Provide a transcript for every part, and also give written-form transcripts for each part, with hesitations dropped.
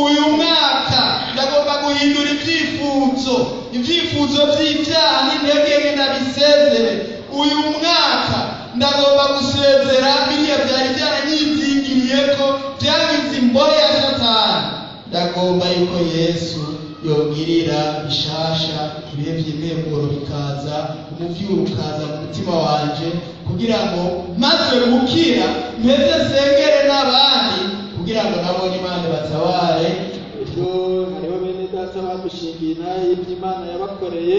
Uyu mwaka ndagomba guhindura ibyifuzo, ibyifuzo by'ibyaha n'intege nke ndabisezere. Uyu mwaka ndagomba gusezera biriya byari byaranyizingiriye ko byangize imbohe ya Satani. Ndagomba yuko Yesu yongirira bishasha, ibihe by'imhemburo bikaza, umuvyuro ukaza mu mutima wanje, kugira ngo maze gukira mpeze nsengere n'abandi, kugira ngo nabo Imana batabare. Ejo hariho bene data badushingiye intahe y'ibyo Imana yabakoreye,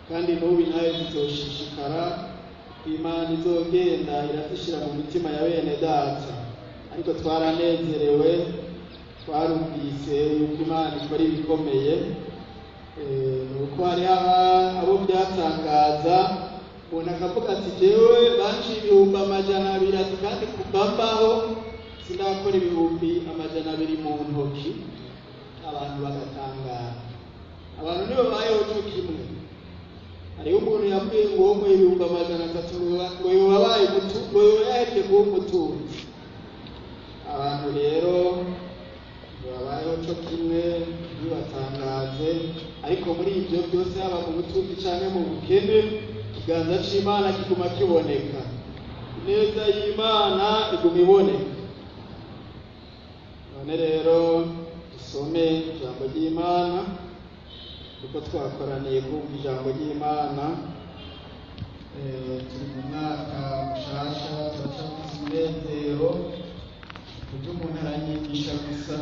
kandi n'ubu intahe zizoshishikara. Imana izogenda irazishyira mu mitima ya bene data. Ariko twaranezerewe, twarumvise yuko Imana ikora ibikomeye. Ni uko hariho abo byatangaza, umuntu akavuga ati: "Jewe banciye 200,000," ati: "Kandi kuva mbaho sindakora 200,000 mu ntoki." Abantu bagatangara. Abantu ntibabayeho cyo kimwe. Hariho umuntu yabwiye ngo uwo muha 300,000 ngo yoba abaye ngo yoba yahejeje kuba umutunzi. Abantu rero ntibabayeho cyo kimwe, ntibatangaze. Ariko muri ibyo byose, haba mu butunzi cyangwa mu bukene, ikiganza c'Imana kiguma kiboneka, ineza y'Imana iguma iboneka. None rero dusome ijambo ry'Imana, kuko twakoraniye kumva ijambo ry'Imana. Turi mu mwaka mushasha, turacafise umunezero kubyo umuntu aranyigisha gusa.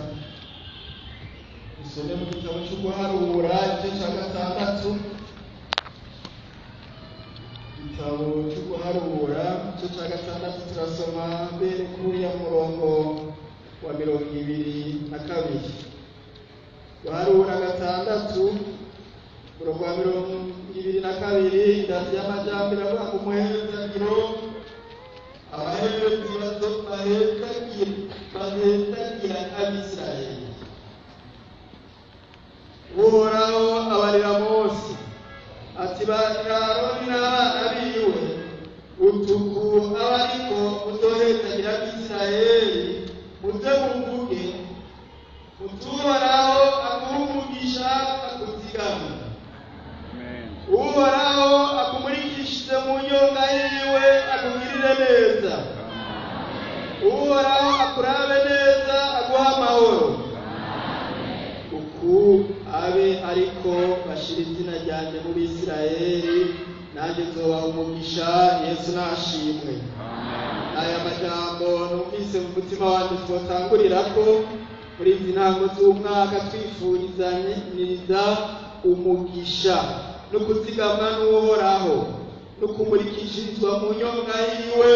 Dusome mu gitabo cyo Guharura, igice cya gatandatu. Igitabo cyo Guharura, igice cya gatandatu, turasoma mbere kuri uriya murongo wa 22. Guharura 6, umurongo wa 22. Indazi y'amajyambere avuga ngo umuhezagiro, abaherezi bahezagira Abisirayeli. Uhoraho abarira Mose ati: "Barira Aroni n'abana biwe utuku aba ariko muzohezagira Abisirayeli, muze muvuge muti: Uhoraho aguhe umugisha, akuzigame. Uhoraho akumurikishije mu nyonga yiwe, akugirire neza. Uhoraho akurabe neza, aguha amahoro. Uku abe ariko bashira izina ryanjye mu Bisirayeli, nanjye nzobaha umugisha." Yesu nashimwe. Aya majambo numvise mu mutima wanjye twotangurira ko muri izi ntango z'umwaka twifurizaniriza umugisha no kuzigamwa n'Uhoraho, no kumurikishirizwa mu nyonga yiwe,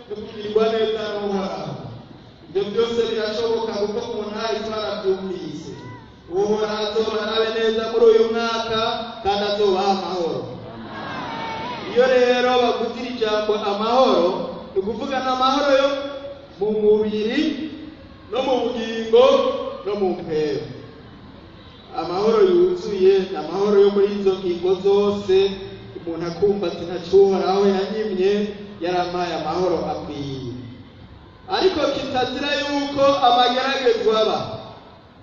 no kugirirwa neza n'Uhoraho. Ibyo byose birashoboka, kuko mu ntayi twarabyumvise. Uhoraho azobarabe neza muri uyu mwaka kandi azobaha amahoro. Iyo rero bavuze iri jambo amahoro, ni ukuvuga n'amahoro yo mu mubiri no mu bugingo no mu mpero. Amahoro yuzuye ni amahoro yo muri izo ngingo zose, umuntu akumva ati: "Ntaco Uhoraho yanyimye, yarampaye amahoro akwiye." Ariko kitazira yuko amageragezwa aba,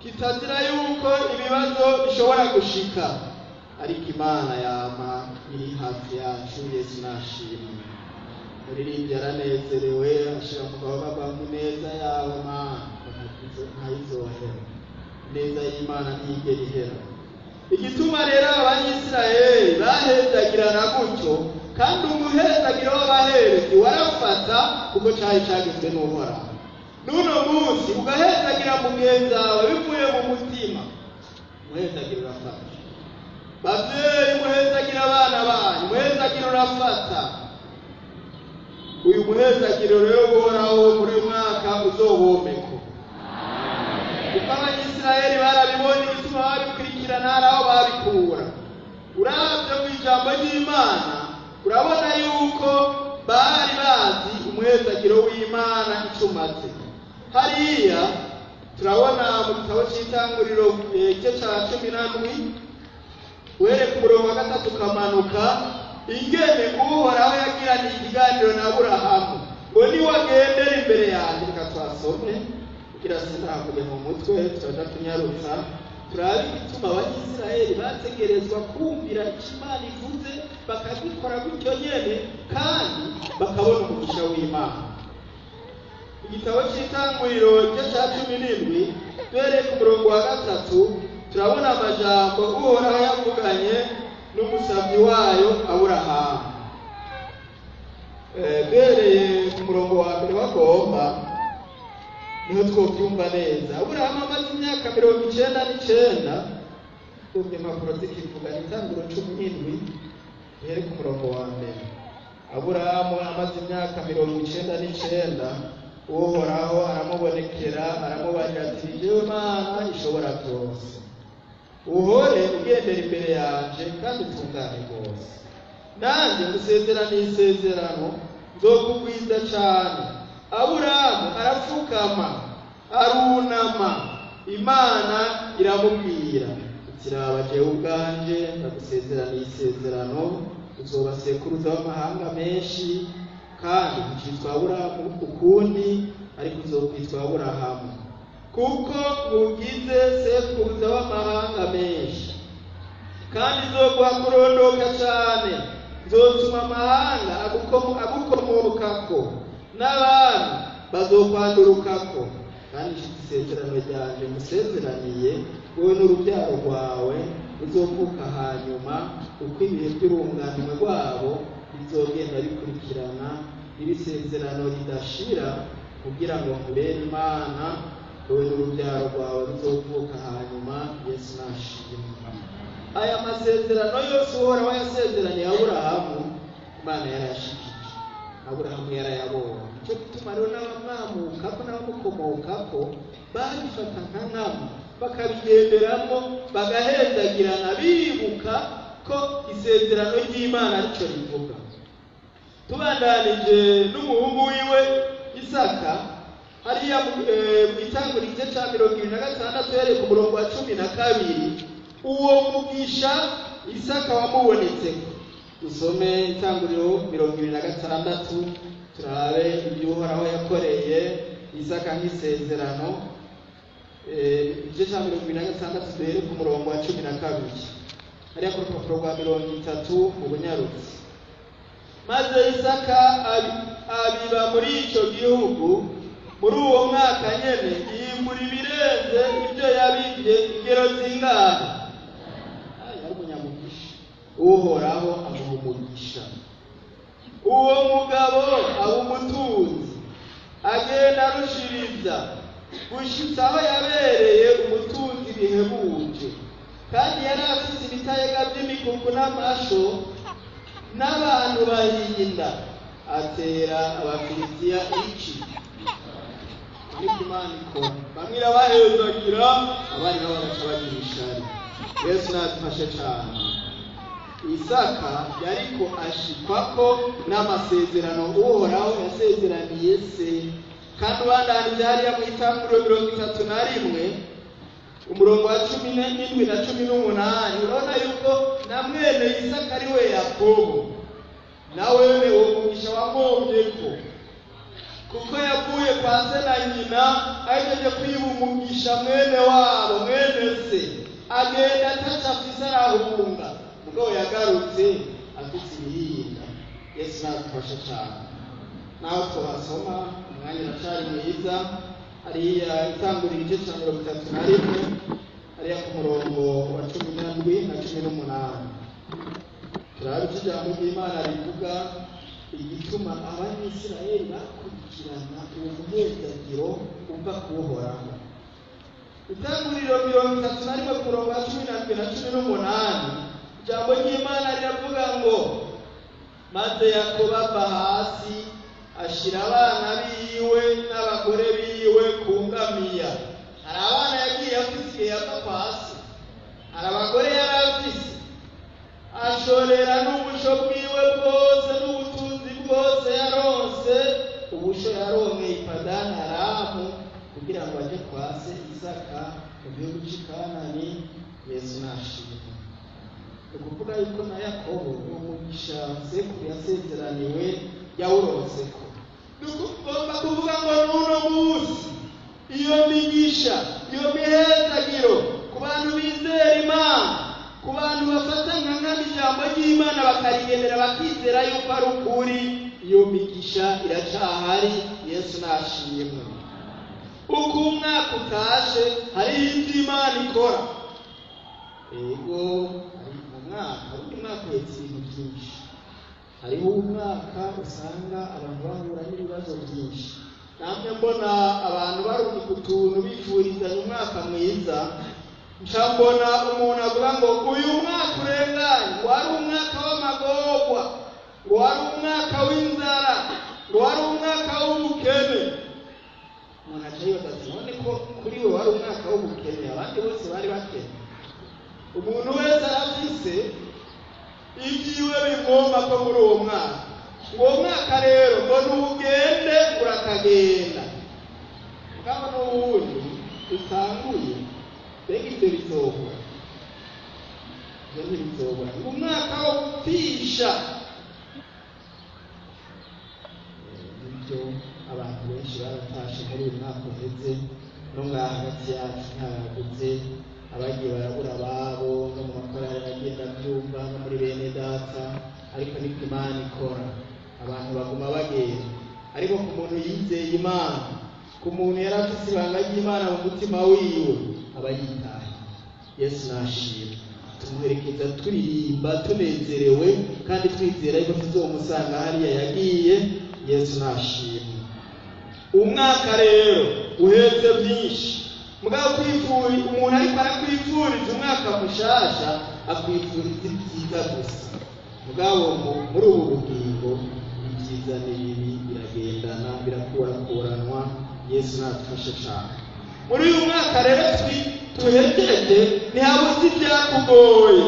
kitazira yuko ibibazo bishobora gushika, ariko Imana yama iri hafi yacu. Yesu nashimwe. Muririmbyi yaranezerewe, ashira mu gahoga ngo: "Ineza yawe Mana ntayizohera." Ineza y'Imana ntiyigera ihera. Igituma rero Abanyisirayeli bahezagirana gutyo, kandi umuhezagiro w'abaherezi warafata, kuko cari cagizwe n'Uhoraho. N'uno munsi ugahezagira mugenzi wawe bivuye mu mutima, umuhezagiro urafata. Bavyeyi, muhezagira abana banyu, umuhezagiro urafata. Uyu muhezagiro rero Uhoraho muri uyu mwaka uzobomeko, kuko Abanyisirayeli barabibonye igituma babikurikirana, hari aho babikura. Uravye mu ijambo ry'Imana, urabona yuko bari bazi umuhezagiro w'Imana ico umaze. Hariya turabona mu gitabo c'Itanguriro, igice ca 17, uhereye ku murongo wa 3 ukamanuka, ingene Uhoraho yagiraniye ikiganiro na Aburahamu ngo: "Niwagendera imbere yanjye." Reka twasome. Kugira sinavuge mu mutwe, turaja kunyarutsa turabe igituma Abanyisirayeli bategerezwa kumvira icyo Imana ivuze, bakagikora gutyo nyene, kandi bakabona umugisha w'Imana. Igitabo cy'Itanguriro igice cya 17, duhereye ku murongo wa 3, turabona amajambo Uhoraho yavuganye n'umusabyi wayo Aburahamu. Duhereye ku murongo wa 1 bagomba niho twobyumva neza. Aburahamu amaze imyaka 99, tubwe impapuro zikivuga Itanguriro 17, duhere ku murongo wa 1. Aburahamu amaze imyaka 99, Uhoraho aramubonekera aramubarira ati: "Jewe Mana ishobora byose, uhore ugendera imbere yanje kandi utungane rwose, nanjye ngusezeraniye isezerano, nzokugwiza cane." Aburahamu arapfukama arunama, Imana iramubwira iti: "Raba, jewe ubwanje ndagusezeraniye isezerano, uzoba sekuruza w'amahanga menshi, kandi ntucitwa Aburahamu ukundi, ariko uzokwitwa Aburahamu, kuko ugize sekuruza w'amahanga menshi, kandi nzoguha kurondoka cane, nzotuma amahanga agukomokako, n'abami bazokwandurukako, kandi isezerano ryanje musezeraniye wowe n'urubyaro rwawe ruzovuka hanyuma, uko ibihe by'urunganwe rwabo bizogenda bikurikirana, ibisezerano ridashira, kugira ngo nkubere Imana wowe n'urubyaro rwawe ruzovuka hanyuma." Yesu nashimwe. Aya masezerano yose Uhoraho yasezeraniye Aburahamu, Imana yarayashikije, Aburahamu yarayabonye. Nicyo gituma rero n'abamwamukako n'abamukomokako babifata nka nkama, bakabigenderamo, bagahezagirana, bibuka ko isezerano ry'Imana aricyo rivuga. Tubandanije n'umuhungu wiwe Isaka, hariya mu Itanguriro igice cya 26, uhereye ku murongo wa 12, uwo mugisha Isaka wamubonetseko. Dusome Itanguriro 26, turabe ibyo Uhoraho yakoreye Isaka nk'isezerano. Igice cya 26, duhere ku murongo wa 12, hariya ku rupapuro rwa 30 mu bunyarutsi. Maze Isaka abiba muri icyo gihugu, muri uwo mwaka nyene yimbura ibirenze ibyo yabibye ingero zingana. Yari umunyamugisha, Uhoraho amuha umugisha. Uwo mugabo aba umutunzi, agenda arushiriza gushitsa aho yabereye umutunzi bihebuje, kandi yari afise ibitayega by'imikuku n'amasho n'abantu bahinda, atera Abafilisitiya iki. Ariko Imana ikora, bamwe irabahezagira, abandi nabo bagaca bagira ishari. Yesu nadufashe cane. Isaka yariko ashikwako n'amasezerano Uhoraho yasezeraniye se. Kandi ubandanije hariya mu Itanguriro 31, umurongo wa 17 na 18, urabona yuko na mwene Isaka ari we Yakobo, nawe uwo mugisha wamwomyeko, kuko yavuye kwa se na nyina ahejeje kwiba umugisha mwene wabo, mwene se, agenda ataco afise, arahunga, mugabo yagarutse afise ibihinda. Yesu nadufashe cane. Naho tuhasoma, umwanya uracari mwiza. Hariya Itanguriro igice cya 31, hariya ku murongo wa 17 na 18, turabe icyo ijambo ry'Imana rivuga, igituma Abanyisirayeli bakurikirana uwo muhezagiro uva ku Uhoraho. Itanguriro 31, ku murongo wa 17 na 18, ijambo ry'Imana riravuga ngo: "Maze Yakobo ava hasi, ashira abana biwe n'abagore biwe ku ngamiya." Hari abana yagiye afise igihe yava hasi, hari abagore yari afise. Ashorera n'ubusho bwiwe bwose n'ubutunzi bwose yaronse, ubusho yaronkeye i Padani Aramu, kugira ngo aje kwa se Isaka mu gihugu cy'i Kanani. Yesu nashimwe. Ni ukuvuga yuko na Yakobo uwo mugisha sekuru yasezeraniwe yawuronseko. Ni ukugomba kuvuga ngo n'uno munsi Iyo migisha, iyo mihezagiro ku bantu bizera Imana, ku bantu bafata nka nkama ijambo ry'Imana bakarigendera, bakizera yuko ari ukuri, iyo migisha iracahari. Yesu nashimwe. Uko umwaka utashe hariho ibyo Imana ikora. Ego, hari mu mwaka, undi mwaka uhetse ibintu byinshi. Hariho umwaka usanga abantu bahura n'ibibazo byinshi. Namwe mbona abantu barungika utuntu bifurizanya umwaka mwiza, nca mbona umuntu avuga ngo uyu mwaka urenganye ngo wari umwaka w'amagorwa, ngo wari umwaka w'inzara, ngo wari umwaka w'ubukene. Umuntu aca yibaza ati none ko kuri we wari umwaka w'ubukene, abandi bose bari bakene? Umuntu wese arafise ibyiwe bimwomba ko muri uwo mwaka. Uwo mwaka rero ngo nugende urakagenda, mugabo n'uwundi utanguye, mbega ibyo bizobura? Ibyo ntibizobura. Ngo umwaka wo gupfisha, nibyo, abantu benshi baratashe muri uyu mwaka uheze, no ngaha hagati yacu ntihaguze abagiye barabura ababo, no mu makorali agenda abyumva, no muri bene data. Ariko niko Imana ikora, abantu baguma bagenda. Ariko ku muntu yizeye Imana, ku muntu yari afise ibanga ry'Imana mu mutima wiwe, aba yitaye. Yesu nashimwe. Tumuherekeza turirimba tunezerewe kandi twizera yuko tuzomusanga hariya yagiye. Yesu nashimwe. Umwaka rero uhetse byinshi. Mugabo kwifuri umuntu ariko arakwifuriza umwaka mushasha, akwifuriza ibyiza gusa. Mugabo muri ubu bugingo ibyiza n'ibibi biragendana, birakurakuranwa. Yesu natufashe cyane. Muri uyu mwaka rero tuhejeje, ntihabuze ibyakugoye.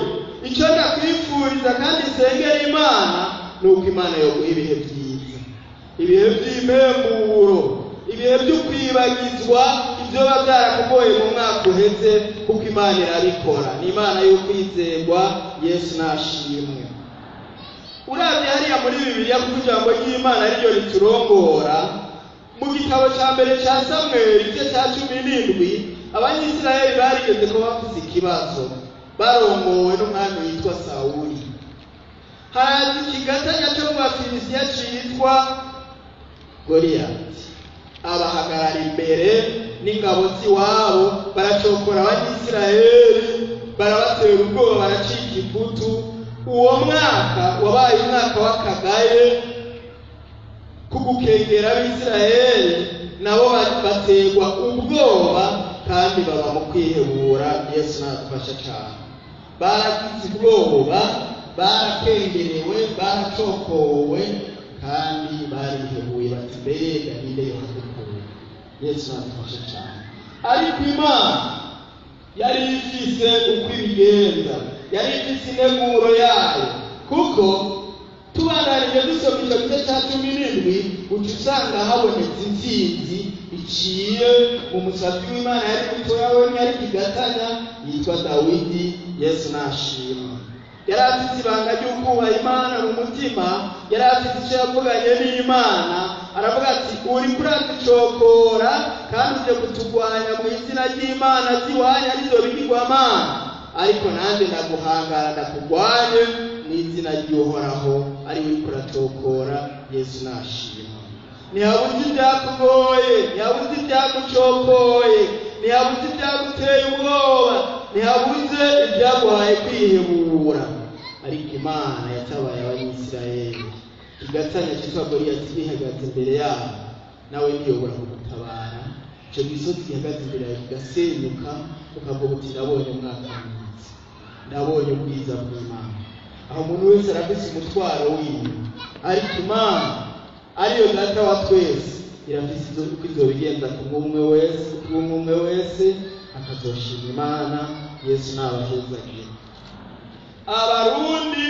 Icyo ndakwifuriza kandi nsengera Imana ni uko Imana yoguha ibihe byiza, ibihe by'impemburo, ibihe byo kwibagizwa ibyo biba byarakugoye mu mwaka uheze, kuko Imana irabikora. Ni Imana y'ukwizerwa. Yesu nashimwe. Uravye hariya muri Bibiliya, kuko ijambo ry'Imana ariryo riturongora, mu gitabo ca mbere ca Samweli igice ca 17, Abanyisirayeli barigeze kuba bafise ikibazo, barongowe n'umwami witwa Sawuli. Haza ikigatanya co mu Bafilisitiya citwa Goliyati, abahagarara imbere n'ingabo z'iwabo, baracokora Abanyisirayeli, barabatera ubwoba, baracika iputu. Uwo mwaka wabaye umwaka w'akagaye kugukengera Abisirayeli, nabo baterwa ubwoba kandi baba mu kwihebura. Yesu natufasha cyane. Baragize ubwoba, barakengerewe, baracokowe kandi barihebuye, bati mbega ninde yohadukura? Yesu natufasha cyane. Ariko Imana yari ifise uko ibigenza, yari ifise integuro yayo, kuko tubandanije dusoma icyo gice cya 17, uca usanga habonetse intsinzi iciye mu musabyi w'Imana yari mutoya, we ntiyari kigatanya, yitwa Dawidi. Yesu nashimwe. Yari afite ibanga ry'ukubaha Imana mu mutima, yari afite icyo yavuganye n'Imana. Aravuga ati uri kuraducokora kandi uje kutugwanya mu izina ry'Imana z'iwanyu arizo bigirwamana, ariko nanjye ndaguhangara ndakugwanye mu izina ry'Uhoraho ari we uriko uracokora. Yesu nashimwe. Ntihabuze ibyakugoye, ntihabuze ibyagucokoye, ntihabuze ibyaguteye ubwoba, ntihabuze ibyaguhaye kwihebura. Ariko Imana yatabaye Abanyisirayeli. Ikigatanya cyitwa Goliyati gihagaze imbere yabo, nawe ntiyobora kugutabara. Icyo gisozi gihagaze imbere yawe kigasenyuka, ukavuga uti ndabonye umwaka mwiza, ndabonye ubwiza bw'Imana. Aho umuntu wese arafise umutwaro wiwe, ariko Imana ariyo Data wa twese irafise uko izobigenza ku umwe wese, ku umwe wese akazoshima Imana. Yesu nabahezagire. Abarundi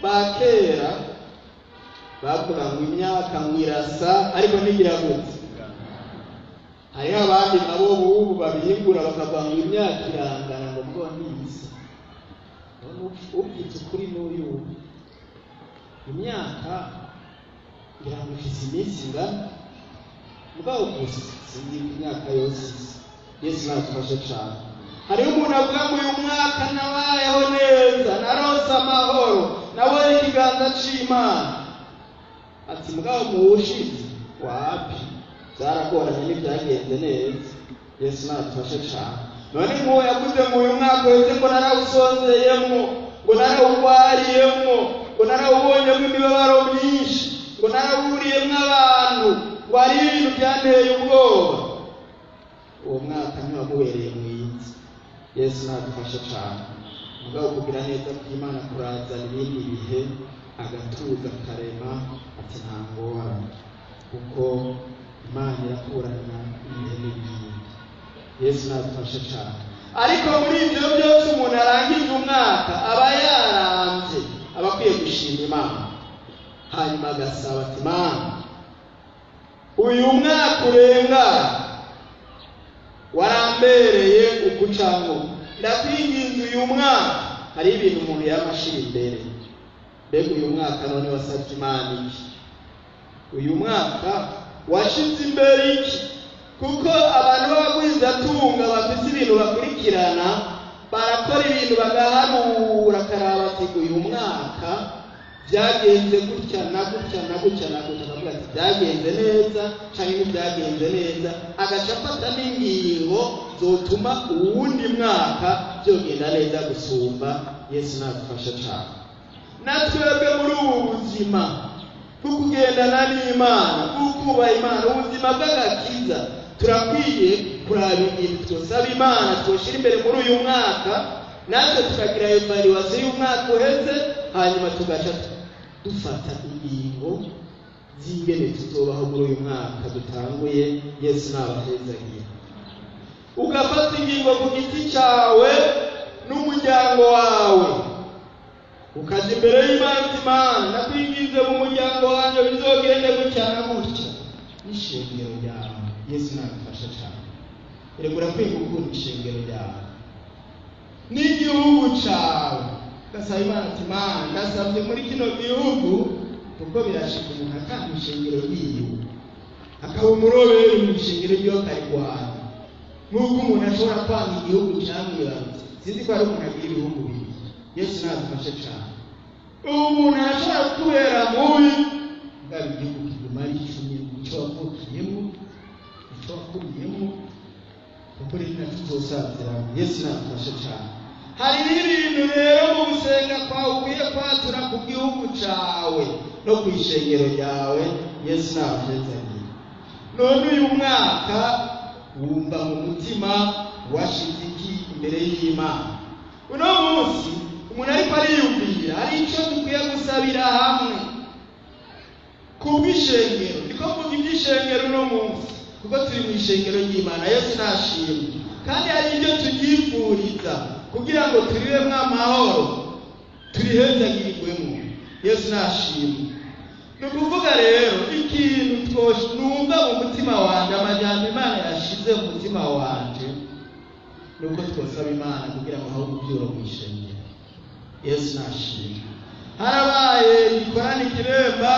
ba kera bavuga ngo imyaka ngo irasa ariko ntigira gutya. Hariho abandi nabo bubu babihingura bakavuga ngo imyaka irangana, ngo bwo ntisa. Ubwitse ukuri n'uyu, imyaka ngira ngo ifise iminsi ingana. Mugabo gusa sinzi imyaka yose. Yesu natufashe cane. Hariho umuntu avuga ngo uyu mwaka nabayeho neza, narose amahoro, nabonye ikiganza c'Imana. Ati mugabo muwushize wapi, byaragoranye, ntibyagenze neza. Yesu natufashe cane. None nk'uwo yavuze ngo uyu mwaka uheze ngo narawusonzeyemwo, ngo narawugwariyemwo, ngo narawubonyemo imibabaro myinshi, ngo narawuriyemwo abantu, ngo hariho ibintu byanteye ubwoba, uwo mwaka ntiwamubereye mwiza. Yesu nadufashe cane. Mugabo kugira neza kw'Imana kurazana ibindi bihe, agatuza akarema, ati nta ngorane, kuko Imana irakurana ibihe n'ibindi. Yesu nadufashe cane. Ariko muri ibyo byose umuntu arangije umwaka aba yaranze, aba akwiye gushima Imana, hanyuma agasaba ati Mana, uyu mwaka urenga warambereye ugucango, ndakwinginze uyu mwaka. Hari ibintu umuntu yamashira imbere. Mbega uyu mwaka none wasabye Imana iki? Uyu mwaka washize imbere iki? Kuko abantu b'abagwizatunga bafite ibintu bakurikirana, barakora ibintu bagahanura, akaraba ati uyu mwaka byagenze gutya na gutya na gutya na gutya, akavuga ati byagenze neza canke ntibyagenze neza, agaca afata n'ingingo zotuma uwundi mwaka byogenda neza gusumba. Yesu nadufashe cane. Natwebwe muri ubu buzima bwo kugendana n'Imana, bwo kubaha Imana, ubuzima bw'agakiza, turakwiye kuraba ibintu twosaba Imana twoshira imbere muri uyu mwaka, natwe tukagira evaluation y'umwaka uheze, hanyuma tugaca dufata ingingo z'ingene tuzobaho muri uyu mwaka dutanguye. Yesu nabahezagiye. Ugafata ingingo ku giti cyawe n'umuryango wawe, ukaja imbere y'Imana, Imana nakwinginze mu muryango wanjye bizogende gutya na gutya, n'ishengero ryawe. Yesu nagufasha cyane. Erega urakwiye gukunda ishengero ryawe n'igihugu cyawe. Ugasaba Imana ati Mana, ndasabye muri kino gihugu, kuko birashika umuntu akanga ishengero ryiwe, akaba umuroberi mu ishengero ryiwe akarigwanya, nk'uko umuntu ashobora kwanga igihugu cyamwibarutse. Sinzi ko hari umuntu agira ibihugu bibiri. Yesu nadufashe cyane. Ubu umuntu arashobora kutubera mubi, bwaba igihugu kiguma ari icumi, icyo wavukiyemo, icyo wakuriyemo, kuko rero nacyo uzosaziramo. Yesu nadufashe cyane. Hari n'ibintu rero mu gusenga kwawe ukwiye kwatura ku gihugu cyawe no ku ishengero ryawe. Yesu nabahezanye. None uyu mwaka wumva mu mutima washize iki imbere y'Imana? Uno munsi umuntu ariko ariyumvira, hari icyo dukwiye gusabira hamwe kubw'ishengero. Niko mvuga iby'ishengero uno munsi, kuko turi mu ishengero ry'Imana. Yesu nashimwe. Kandi hari ibyo turyifuriza kugira ngo turibemwo amahoro, turihezagirirwemo. Yesu nashimwe. Ni ukuvuga rero ikintu numva mu mutima wanje, amajambo Imana yashize mu mutima wanje, ni uko twosaba Imana kugira ngo habe umuvyuro mu ishengero. Yesu nashimwe. Harabaye igikorane Kiremba,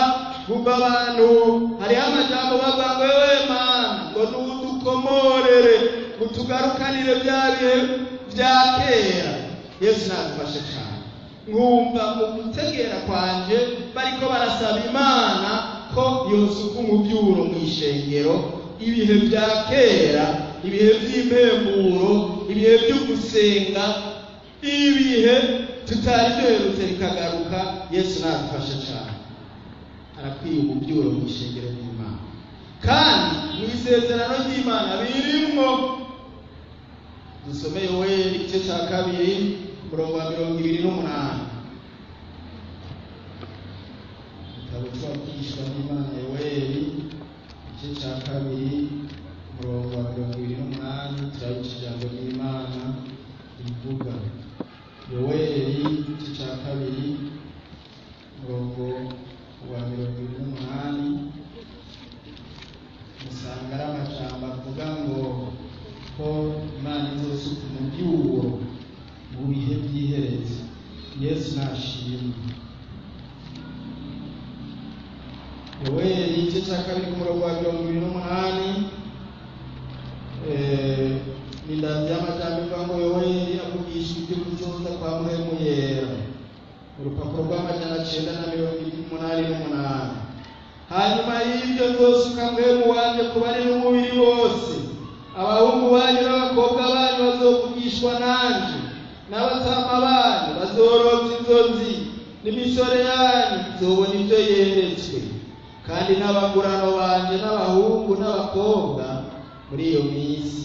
kumva abantu hariho amajambo bavuga ngo wewe Mana, ngo nudukomorere, ngo tugarukanire bya bihe bya kera. Yesu nadufashe cyane. Nkumva mu gutegera kwanje bariko barasaba Imana ko yosuka umuvyuro mu ishengero, ibihe bya kera, ibihe by'impemburo, ibihe byo gusenga, ibihe tutari duherutse bikagaruka. Yesu nadufashe cyane. Arakwiye umuvyuro mu ishengero ry'Imana, kandi mu isezerano ry'Imana birimwo. Dusome Yoweri igice cya 2 umurongo wa 28. Igitabo cy'abigishwa n'Imana, Yoweri igice cya 2 umurongo wa 28, turabica ijambo ry'Imana rivuga. Yoweri igice cya 2 umurongo wa 28, musanga ari amajambo avuga ngo ko Imana izosuka umuvyuro mu bihe by'iherezo. Yesu nashimwe. Yoweri igice cya 2 ku murongo wa 28. N'indanzi y'amajambo ivuga ngo Yoweri avugisha iby'ukuzoza kwa Mpwemu Yera, urupapuro rwa 988. Hanyuma y'ibyo nzosuka Mpwemu wanje ku bari n'umubiri bose, abahungu banyu n'abakobwa banyu bazovugishwa nanje, n'abatama banyu bazorota inzozi, n'imisore yanyu izobona ibyo yeretswe, kandi n'abagurano banje n'abahungu n'abakobwa muri iyo minsi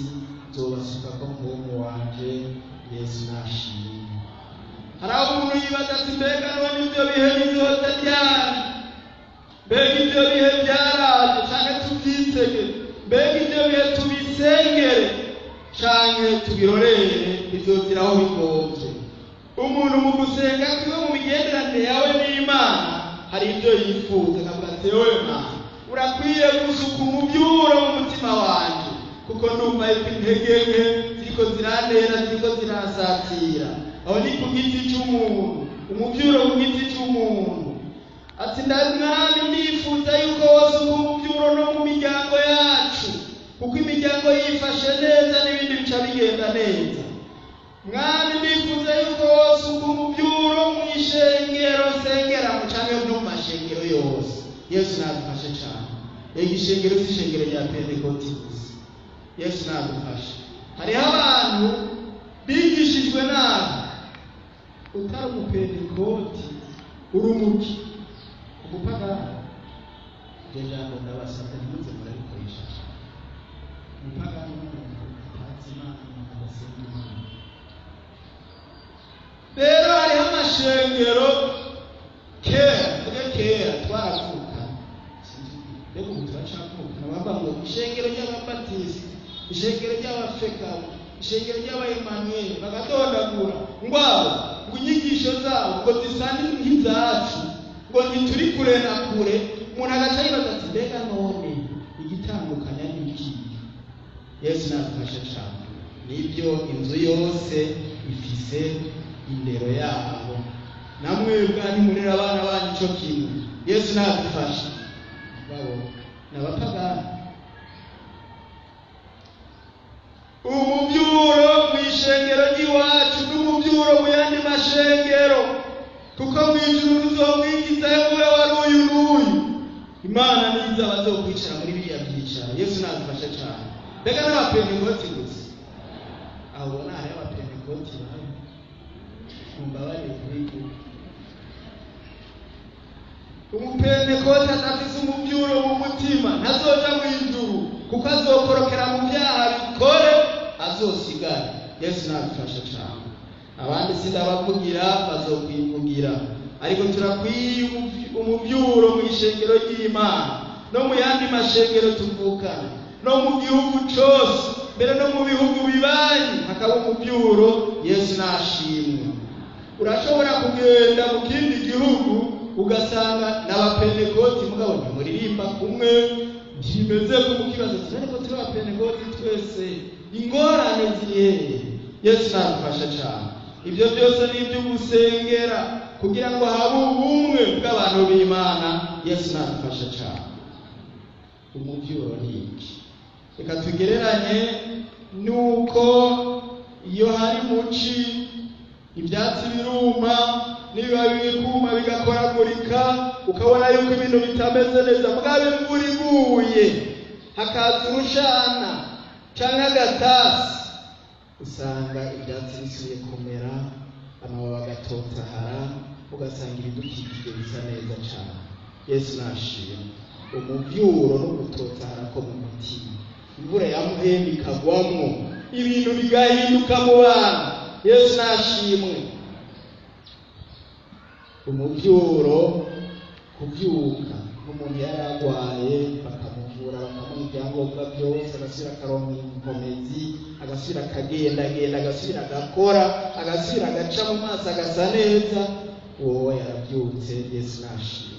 nzobasukako Mpwemu wanje. Yesu nashimwe. Hari aho umuntu yibaza ati: mbega none ibyo bihe bizoza ryari? Mbega ibyo bihe byaraje canke tuvyitege? Mbega ibyo bihe tubisengere canke tubirorere, bizozira aho bigomvye? Umuntu mu gusenga kwiwe, mu migenderanire yawe n'Imana, hari ibyo yifuza, akavuga ati: "Yewe Mana, urakwiye gusuka umuvyuro mu mutima wanje, kuko ndumva yuko intege nke ziriko zirantera, ziriko ziransatira." Aho ni ku giti c'umuntu, umuvyuro ku giti c'umuntu. Ati: "Ndamwami, ndifuza yuko wosuka umuvyuro no mu miryango yacu, kuko imiryango yifashe neza n'ibindi bica bigenda neza. Mwami, ndifuza yuko wosuka umuvyuro mu ishengero nsengeramo canke no mu mashengero yose." Yesu nadufashe cane. Ega ishengero si ishengero rya Pentekoti gusa. Yesu nadufashe. Hariho abantu bigishijwe nabi: utari umupentekoti uri umuki, umupagani. Iryo jambo ndabasabye ntimuze murarikoresha cyane. Umupagani n'umuntu atazi Imana, adasenga Imana. Rero hariho amashengero kera, tuvuge kera twaravuka, mbega ubu turacavuka, bavuga ngo ishengero ry'Ababatisiti, ishengero ry'Abafekabu, ishengero ry'Abaemanueli, bagatondagura ngo abo ngo inyigisho zabo ngo zisa nk'izacu, ngo ntituri kure na kure. Umuntu agaca yibaza ati: mbega none igitandukanya ni iki? Yesu nadufashe cane. Nibyo, inzu yose ifise indero yabo, namwebwe ntimurera abana banyu ico kimwe. Yesu nadufashe. Babo ni abapagani. Umuvyuro mw'ishengero ry'iwacu n'umuvyuro mu yandi mashengero, kuko mw'ijuru ruzomwigizayo mube wari uyu n'uyu. Imana niza bazokwicara muri biriya byicaro. Yesu nadufashe cane. Mbega n'Abapentekoti gusa? Aho ubona hariho Abapentekoti bahari, mumbabarire kubivuga. Umupentekoti adafise umuvyuro mu mutima ntazoja mw'ijuru, kuko azokorokera mu vyaha bikore azosigara. Yesu nadufashe cane. Abandi sindabavugira, bazokwivugira, ariko turakwiye umuvyuro mu ishengero ry'Imana no mu yandi mashengero tuvukana, no mu gihugu cose, mbere no mu bihugu bibanyi hakaba umuvyuro. Yesu nashimwe. Urashobora kugenda mu kindi gihugu ugasanga n'Abapentekoti, mugabo ntimuririmba kumwe, ntimeze kumwe. Ukibaza ati: ariko turi Abapentekoti twese, ingorane ziri hehe? Yesu nadufasha cane. Ibyo byose ni iby'ugusengera kugira ngo habe ubumwe bw'abantu b'Imana. Yesu nadufasha cane. Umuvyuro ni iki? Reka tugereranye nuko iyo hari muci, ibyatsi biruma n'ibibabi bikuma, bigakoragurika, ukabona yuko ibintu bitameze neza. Mugabo imvura iguye, hakaza urushana canke agatasi, usanga ibyatsi bisubiye kumera, amababi agatotahara, ugasanga ibidukikije bisa neza cane. Yesu nashimwe. Umuvyuro no gutotahara ko mu mutima, imvura ya Mpwemu ikagwamwo, ibintu bigahinduka mu bantu. Yesu nashimwe. Umuvyuro, kuvyuka nk'umuntu yari agwaye, bakamuvura, bakamuha ibyangombwa byose, agasubira akaronka inkomezi, agasubira akagendagenda, agasubira agakora, agasubira agaca mu maso agasa neza, uwo yarabyutse. Yesu nashimwe.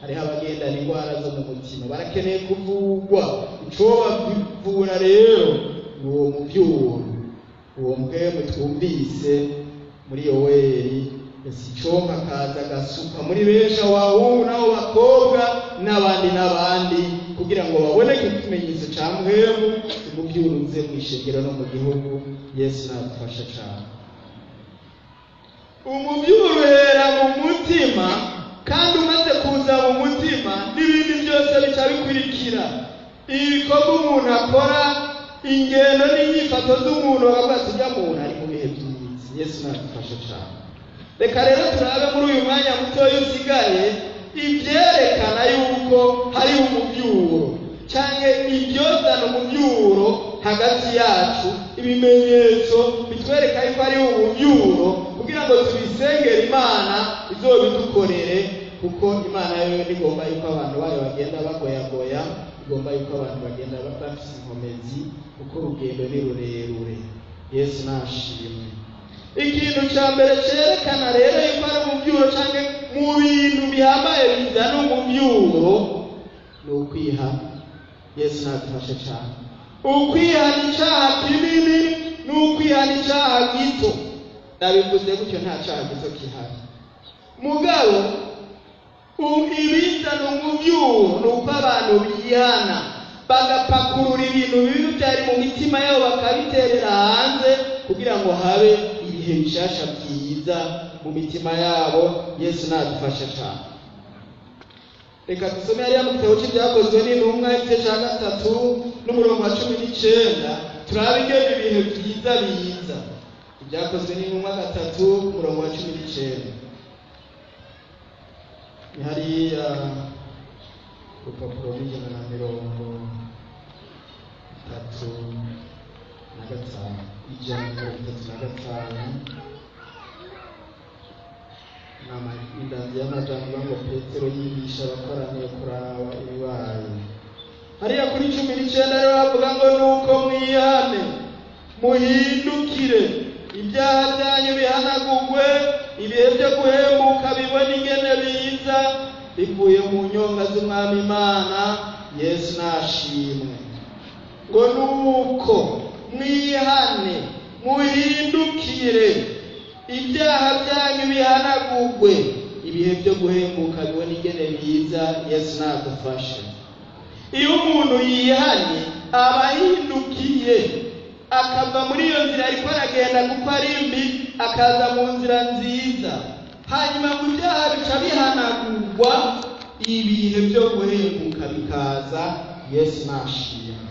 Hariho abagendana indwara zo mu mutima, barakeneye kuvugwa. Icobavura rero ni uwo muvyuro, uwo Mpwemu twumvise muri Yoweri. Icompa akaza agasuka muri benshi, abahungu n'abo bakobwa n'abandi n'abandi, kugira ngo baboneke ikimenyetso cya mpwemu, umubyuruze mu ishengero no mu gihugu. Yesu nadufasha cyane. Umubyuro uhera mu mutima, kandi umaze kuza mu mutima n'ibindi byose bica bikurikira. Ibikorwa umuntu akora, ingendo n'inyifato z'umuntu, bakavuga ati ujya muntu ari mu bihe byiza. Yesu nadufasha cyane. Reka rero turabe muri uyu mwanya mutoya usigaye ibyerekana yuko hari umubyuro, cyangwa ibyozana umubyuro hagati yacu, ibimenyetso bitwereka yuko ari umubyuro, kugira ngo tubisengere Imana izobidukorere, kuko Imana yo ntigomba yuko abantu bayo bagenda bagoyagoya, igomba yuko abantu bagenda bafise inkomezi, kuko urugendo ni rurerure. Yesu nashimwe. Ikintu cya mbere cyerekana rero yuko ari umubyuro, cyangwa mu bintu bihambaye bizana umubyuro, ni ukwihana. Yesu nadufashe cyane. Ukwihana icyaha kinini n'ukwihana icyaha gito, ndabivuze gutyo, nta cyaha gito gihari. Mugabo ibizana umubyuro ni uko abantu bihana, bagapakurura ibintu bibi byari mu mitima yabo, bakabiterera hanze, kugira ngo habe ibihe bishasha byiza mu mitima yabo. Yesu nadufashe cyane. Reka dusome hariya mu gitabo cy'Ibyakozwe n'Intumwa, igice cya 3 n'umurongo wa 19, turabe ingene ibihe byiza biza. Ibyakozwe n'Intumwa 3, umurongo wa 19, ni hariya urupapuro rw'135, 135. Indanzi y'amajambo ngo Petero yigisha abakoraniye kuraba ibibaye. Hariya kuri 19 rero bavuga ngo: "Nuko mwihane, muhindukire, ibyaha byanyu bihanagurwe, ibihe byo guhembuka bibone ingene biza bivuye mu nyonga z'Umwami Imana." Yesu nashimwe. Ngo nuko mwihane, muhindukire, ibyaha byanyu bihanagurwe, ibihe byo guhembuka bibone ingene biza. Yesu nadufashe. Iyo umuntu yihanye, aba ahindukiye, akava muri iyo nzira ariko aragenda kuko ari mbi, akaza mu nzira nziza. Hanyuma ngo ibyaha bica bihanagurwa, ibihe byo guhembuka bikaza. Yesu nashimwe.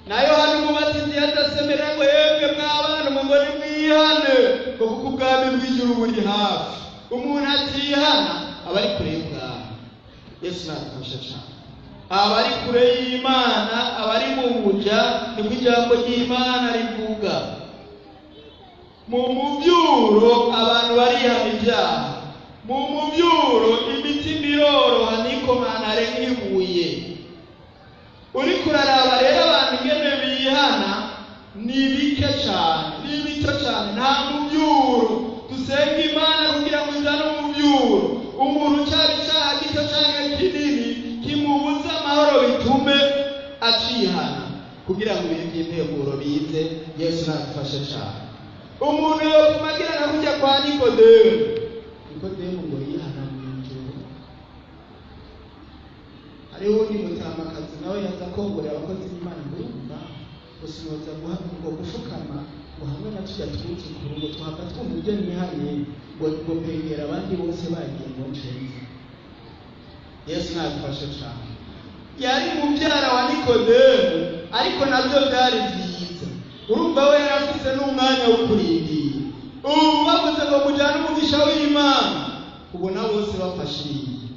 Nayo hano umubatizi yadasemerera ngo: "Yemwe mw'abana mwe, ngo nimwihane, ngo kuko ubwami bw'ijuru buri hafi." Umuntu atihana aba ari kure y'ubwami. Yesu nadufasha cyane. Aba ari kure y'Imana, aba ari mu buja, niko ijambo ry'Imana rivuga. Mu mubyuro abantu barihana ibyaha, mu mubyuro imitima iroroha, nikomanare nk'ibuye. Uriko uraraba rero abantu ingene bihana, ni bike cyane, ni bito cyane, nta mubyuro. Dusenga Imana kugira ngo izane umubyuro. Umuntu cyaba icyaha gito cyangwa kinini kimubuza amahoro, bitume acihana, kugira ngo ibihe by'impemburo bize. Yesu nadufashe cyane. Umuntu yopfuma agira nka kujya kwa Nikodemu. Nikodemu ngo yihana mu ijoro. Hariho uwundi mutamakazi nawe yaza kongorera abakozi b'Imana ngo: "Urumva ngo sinoza ngo gufukama ngo hamwe na tujya twuzukuru, ngo tuhava twumva ibyo nihanye, ngo pengera abandi bose bagiye, ngo ncenze." Yesu nadufashe cyane. Yari mubyara wa Nikodemu, ariko nabyo byari byiza. Urumva we yari afise n'umwanya wo kurindira. Ubu bavuze ngo mujyane umugisha w'Imana, ubona bose bafashiriye.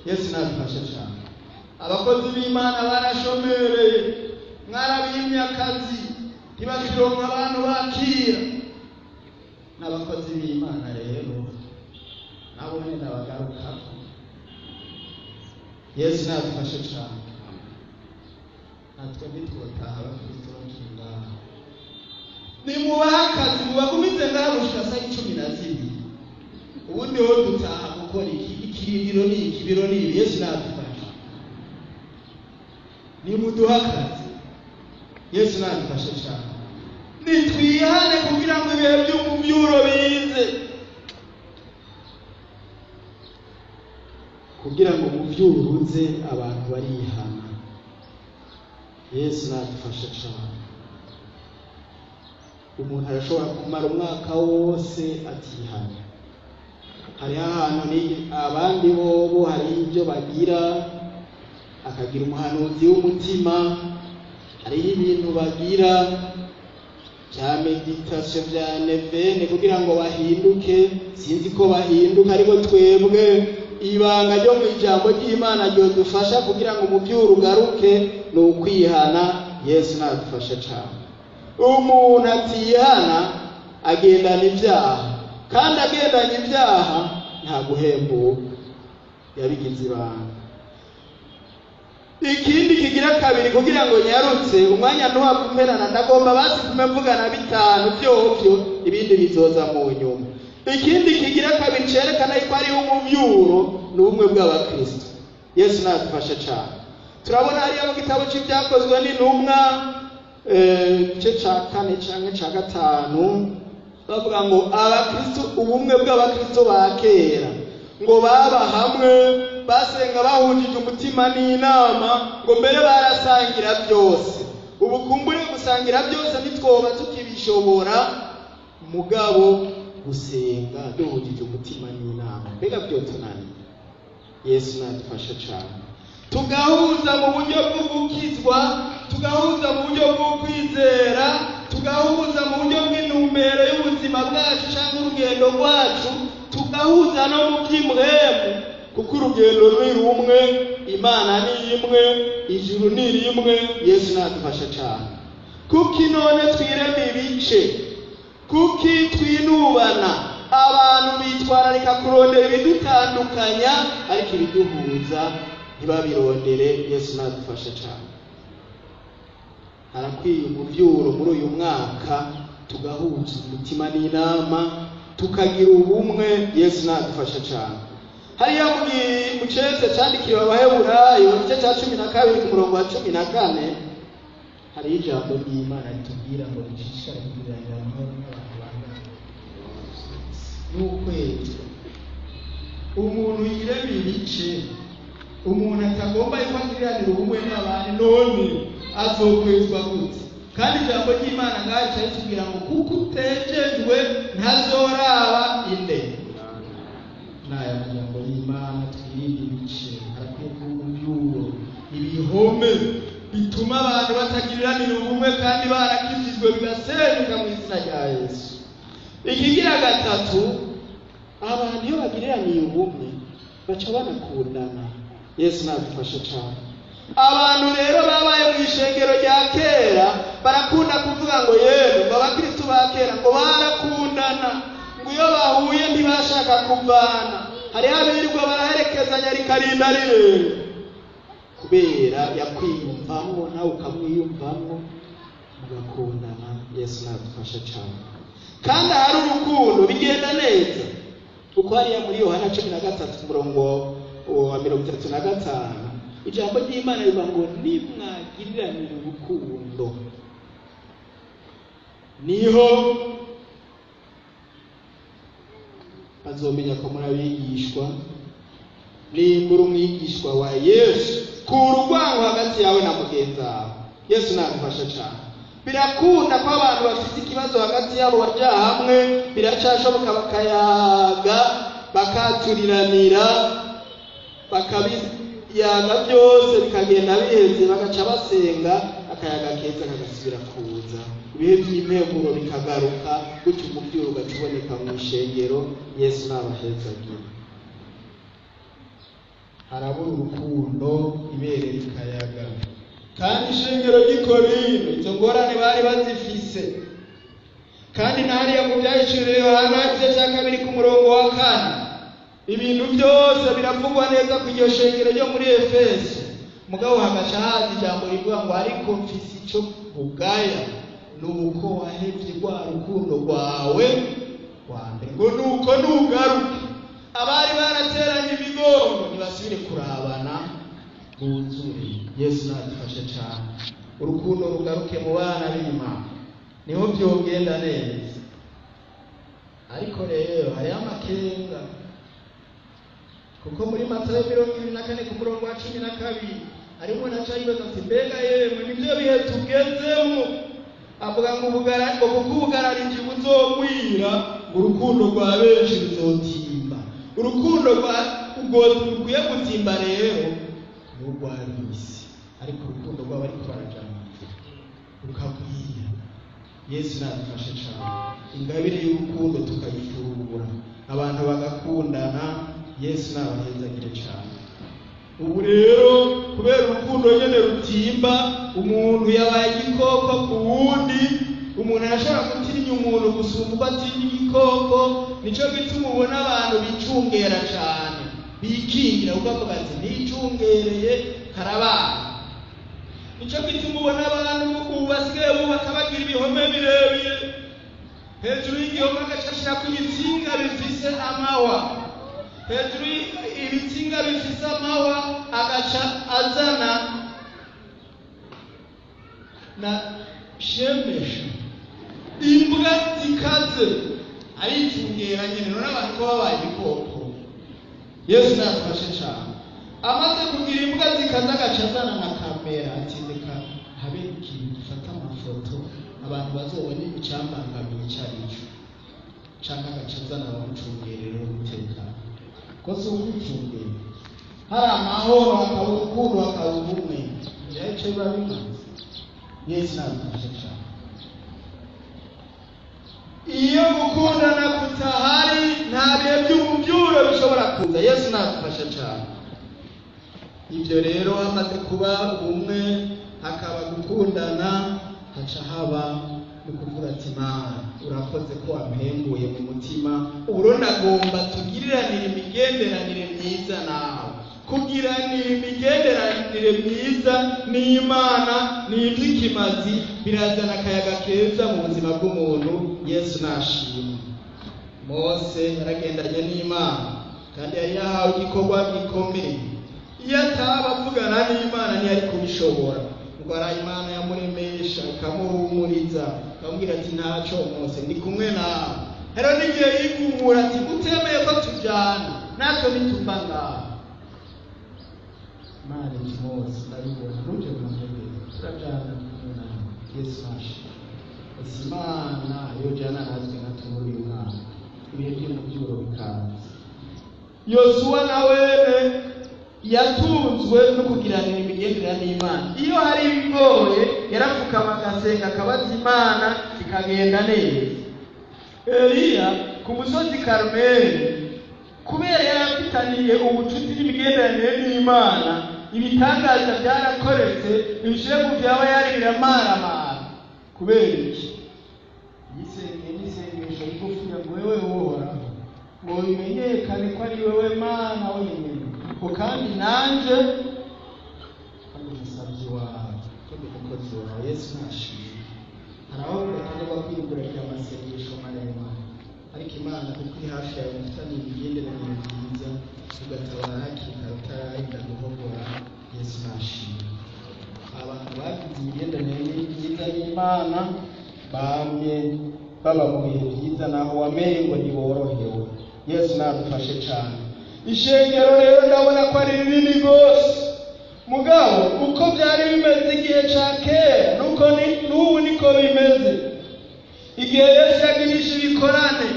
Yesu nadufashe cyane. Abakozi b'Imana barashomereye, mwarabimye akazi, ntibakironka abantu bakira. N'abakozi b'Imana rero nabo nyine ndabagarukako. Yesu nadufashe cyane. Natwe ntitwotaha abakristo bakiri ngaha. Nimubahe akazi, mubagumize ngaha gushika saa 12, ubundi ho dutaha gukora iki? Ikirindiro ni iki, ibiro ni ibi. Yesu nadufashe. Nimuduhe akazi. Yesu nadufashe cyane. Nitwihane kugira ngo ibihe by'umubyuro bize. Kugira ngo muvyuruze abantu barihana. Yesu nadufasha cane. Umuntu arashobora kumara umwaka wose atihana. Hariho ahantu ni abandi bobo hari ibyo bagira, akagira umuhanuzi w'umutima, hariho ibintu bagira bya méditation, bya neuvaine, kugira ngo bahinduke. Sinzi ko bahinduka, ariko twebwe ibanga ryo mu ijambo ry'Imana ryodufasha kugira ngo umuvyuro ugaruke ni ukwihana. Yesu nadufasha cane. Umuntu atihana agendana ibyaha, kandi agendanye ibyaha nta guhembuka, yabigize ibanga. Ikindi kigira kabiri, kugira ngo nyarutse umwanya ntuhakumerana, ndagomba basi kume mvugana bitanu vyovyo, ibindi bizoza mu nyuma. Ikindi kigira kabiri cerekana yuko hariho umuvyuro ni ubumwe bw'abakristo. Yesu nadufasha cane. Turabona hariya mu gitabo c'Ibyakozwe n'Intumwa, igice ca kane canke ca gatanu, bavuga ngo abakristo, ubumwe bw'abakristo ba kera, ngo baba hamwe, basenga bahujije umutima n'inama, ngo mbere barasangira byose. Ubu kumbure gusangira byose ntitwoba tukibishobora, mugabo gusenga duhujije umutima n'inama, mbega byotunaniye? Yesu nadufasha cane. Tugahuza mu buryo bw'ugukizwa, tugahuza mu buryo bw'ukwizera, tugahuza mu buryo bw'intumbero y'ubuzima bwacu cyangwa urugendo rwacu, tugahuza no mu by'impwemu, kuko urugendo ni rumwe, Imana ni imwe, ijuru ni rimwe. Yesu nadufasha cyane. Kuki none twirema ibice? Kuki twinubana? Abantu bitwararika kurondera ibidutandukanya, ariko ibiduhuza ntibabirondere. Yesu nadufasha cyane. Harakwiye umuvyuro muri uyu mwaka, tugahuza umutima n'inama, tukagira ubumwe. Yesu nadufasha cyane. Hariya mu cese candikiwe Abaheburayo, igice cya 12 ku murongo wa 14, hariho ijambo ry'Imana ritubwira ngo dushishikare kugiranira amahoro n'abantu bangana n'ukwezi. Umuntu yirema ibice, umuntu atagomba yuko agiriranira ubumwe n'abandi, none azokwezwa gute? Kandi ijambo ry'Imana ngaho rica ritubwira ngo kuko utejejwe ntazoraba inde. N'aya majambo y'Imana, twirinde ibice. Harakwiye kuba umuvyuro. Ibihome bituma abantu batagiriranira ubumwe kandi barakijijwe bigasenyuka mu izina rya Yesu. Ikigira gatatu, abantu iyo bagiriraniye ubumwe baca banakundana. Yesu nadufasha cyane. Abantu rero babaye mu ishengero rya kera barakunda kuvuga ngo yewe, ngo abakristu ba kera ngo barakundana, ngo iyo bahuye ntibashaka kuvana, hariho abirirwa baraherekezanya rikarinda rirenga, kubera yakwiyumvamwo nawe ukamwiyumvamwo, mugakundana. Yesu nadufasha cyane. Kandi ahari urukundo bigenda neza, kuko hariya muri Yohana 13 umurongo wa 35, ijambo ry'Imana rivuga ngo nimwagiriranira urukundo niho bazomenya ko muri abigishwa. Nimbura umwigishwa wa Yesu, kura urwango hagati yawe na mugenzi wawe. Yesu nagufasha cyane. Birakunda ko abantu bafite ikibazo hagati yabo baja hamwe, biracashoboka, bakayaga, bakaturiranira, bakabiyaga byose bikagenda biheze, bagaca basenga, akayaga keza kagasubira kuza, ibihe by'impemburo bikagaruka, gutyo umuvyuro ugaca uboneka mu ishengero. Yesu nabahezagira. Harabura urukundo, ibere rikayaga. Kandi ishengero ry'i Korinto izo ngorane bari bazifise. Kandi na hariya mu Byahishuriwe Yohana, igice cya 2 ku murongo wa 4, ibintu byose biravugwa neza ku iryo shengero ryo muri Efeso. Mugabo hagaca haza ijambo rivuga ngo ariko mfise ico nkugaya, nuko wahevye rwa rukundo rwawe rwa mbere, ngo nuko nugaruke. Abari barateranye imigongo ntibasubire kurabana, buzure. Yesu nadufashe cyane. Urukundo rugaruke mu bana b'Imana, niho byogenda neza. Ariko rero hariho amakenga. Kuko muri Matayo 24 ku murongo wa 12 harimo umuntu aca yibaza ati mbega yemwe nibyo bihe tugezemo? Avuga ngo kuko ubugarariji buzogwira, urukundo rwa benshi ruzotimba. Urukundo rwa rukwiye gutimba rero ni urw'ab'isi, ariko urukundo rw'abariko baraja mw'ijuru rukagwira. Yesu nadufashe cane, ingabire y'urukundo tukayifurura, abantu bagakundana. Yesu nabahezagire cane. Ubu rero kubera urukundo nyene rutimba, umuntu yabaye igikoko ku wundi. Umuntu arashobora gutinya umuntu gusumba uko atinya igikoko. Nico gituma ubona abantu bicungera cane, bikingira, kuko avuga ati nicungereye karabaye. Nico gituma ubona abantu ubu basigaye bubaka bagira ibihome birebire, hejuru y'igihome agaca ashirako ibitsinga bifise amahwa, hejuru ibitsinga bifise amahwa agaca azana na shemesha imbwa zikaze, aricungera nyene. None abantu ko babaye ibikoko? Yesu nadufashe cane. Amaze kugira imbwa zikaze agaca azana na kamera, ati reka habe ikintu gifata amafoto abantu bazobone icambangamiye ico arico, canke agaca azana abamucungerera umutekano. Ko si ukwicungera, hari amahoro, hakaba urukundo, hakaba ubumwe, ivyo biba bimaze. Yesu nadufashe cane. Iyo gukundana kutahari, nta bihe by'umubyuro bishobora kuza. Yesu nadufashe cane. Ibyo rero hamaze kuba ubumwe, hakaba gukundana, haca haba no kuvuga ati Mana urakoze ko wampembuye mu mutima, ubu nagomba tugiriranire imigenderanire myiza nawe. Kugiranira imigenderanire myiza n'Imana ni iby'ikimazi, birazana akayaga keza mu buzima bw'umuntu. Yesu nashimwe. Mose yaragendanye n'Imana kandi yari yahawe igikorwa gikomeye. Iyo ataba avugana n'Imana ntiyari kubishobora. Ngo araye Imana yamuremesha, ikamuhumuriza, ikamubwira ati ntacyo Mose, ndi kumwe nawe. Rero n'igihe yigumura ati utemeye ko tujyana natwe ntituva ngaho, Imana iti Mose ndabibona, ntujye mu ntebe, turajyana, ndi kumwe nawe. Yesu nashimwe. Ese Imana yojyana natwe natwe muri uyu mwaka, ibihe by'umubyuro bikaza? Yosuwa nawe yatunzwe no kugiranira imigenderanire n'Imana. Iyo hari ibigoye yarapfukama agasenga, akabaza Imana, kikagenda neza. Eliya ku musozi Karumeli, kubera yari afitaniye ubucuti n'imigenderanire n'Imana, ibitangaza byarakoretse, ibishegu byaba yari biramaramara. Kubera iki? Yisengeye n'isengesho rigufiya ngo wewe Uhoraho, ngo bimenyekane ko ari wewe Mana wenyine, ko kandi nanje ko ndi umusabyi wawe, ko ndi umukozi wawe. Yesu nashimwe. Hari aho bakenerwa kwiyugururira amasengesho maremare, ariko Imana kuko iri hafi yawe, mufitanye imigenderanire myiza, ugatabara hakiri kare utararinda guhogora. Yesu nashimwe. Abantu bagize imigenderanire myiza n'Imana bamye baba mu bihe byiza, naho wamengo ntiborohewe. Yesu nadufashe cane. Ishengero rero ndabona ko ari rinini rwose, mugabo uko byari bimeze igihe ca kera nuko n'ubu niko bimeze. Igihe Yesu yagirisha ibikorane,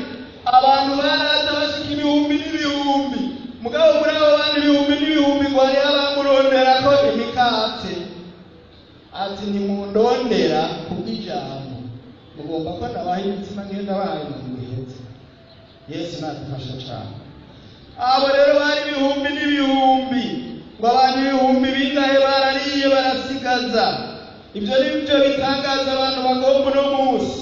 abantu baraza bashika ibihumbi n'ibihumbi, mugabo muri abo bantu ibihumbi n'ibihumbi ngo hariho abamuronderako imikate. Ati ntimundondera kubw'ijambo, mugomba ko nabaha imitsima ngenda bahaye mu iheze. Yesu nadufasha cane. Abo rero bari ibihumbi n'ibihumbi, ngo abantu ibihumbi bingahe barariye barasigaza. Ibyo ni byo bitangaza abantu bagomba uno munsi.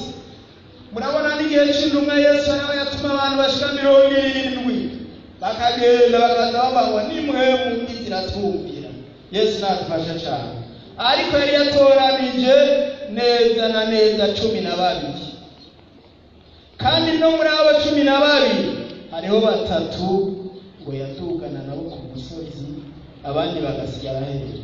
Murabona n'igihe c'intumwa Yesu nawe yatuma abantu bashika 70 bakagenda bakaza babaho nimwe mu ziratwumvira. Yesu nadufasha cane. Ariko yari yatoranije neza na neza 12, kandi no muri abo 12 hariho batatu ngo yadugana nabo ku musozi, abandi bagasigara hehe?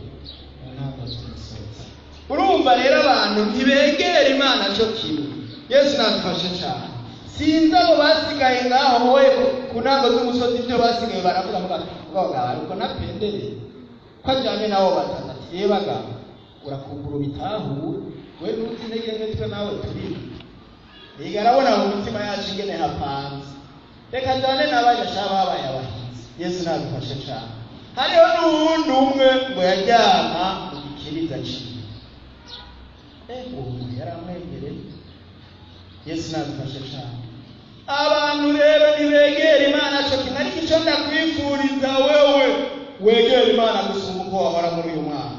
Mu ntango z'umusozi. Urumva rero abantu ntibegera Imana cyo kimwe. Yesu nadufashe cyane. Sinzi abo basigaye ngaho wowe ku ntango z'umusozi, ibyo basigaye baravuga ngo ariko napendereye ko ajyanye nabo batatu. Ati yebaga urakumbura ubitahure, we ntuzi intege nke twe nawe turimo. Yiga arabona mu mitima yacu ingene hapanze, reka njyane n'abanyasha babaye abahinzi. Yesu nagufashe cyane. Hariho n'uwundi umwe ngo yajyana mu gikiriza ciwe, uwo muntu yari amwegereye. Yesu nagufashe cyane. Abantu rero ntibegera Imana co kimwe, ariko ico ndakwifuriza wewe, wegera Imana gusumba uko wahora muri uyu mwaka,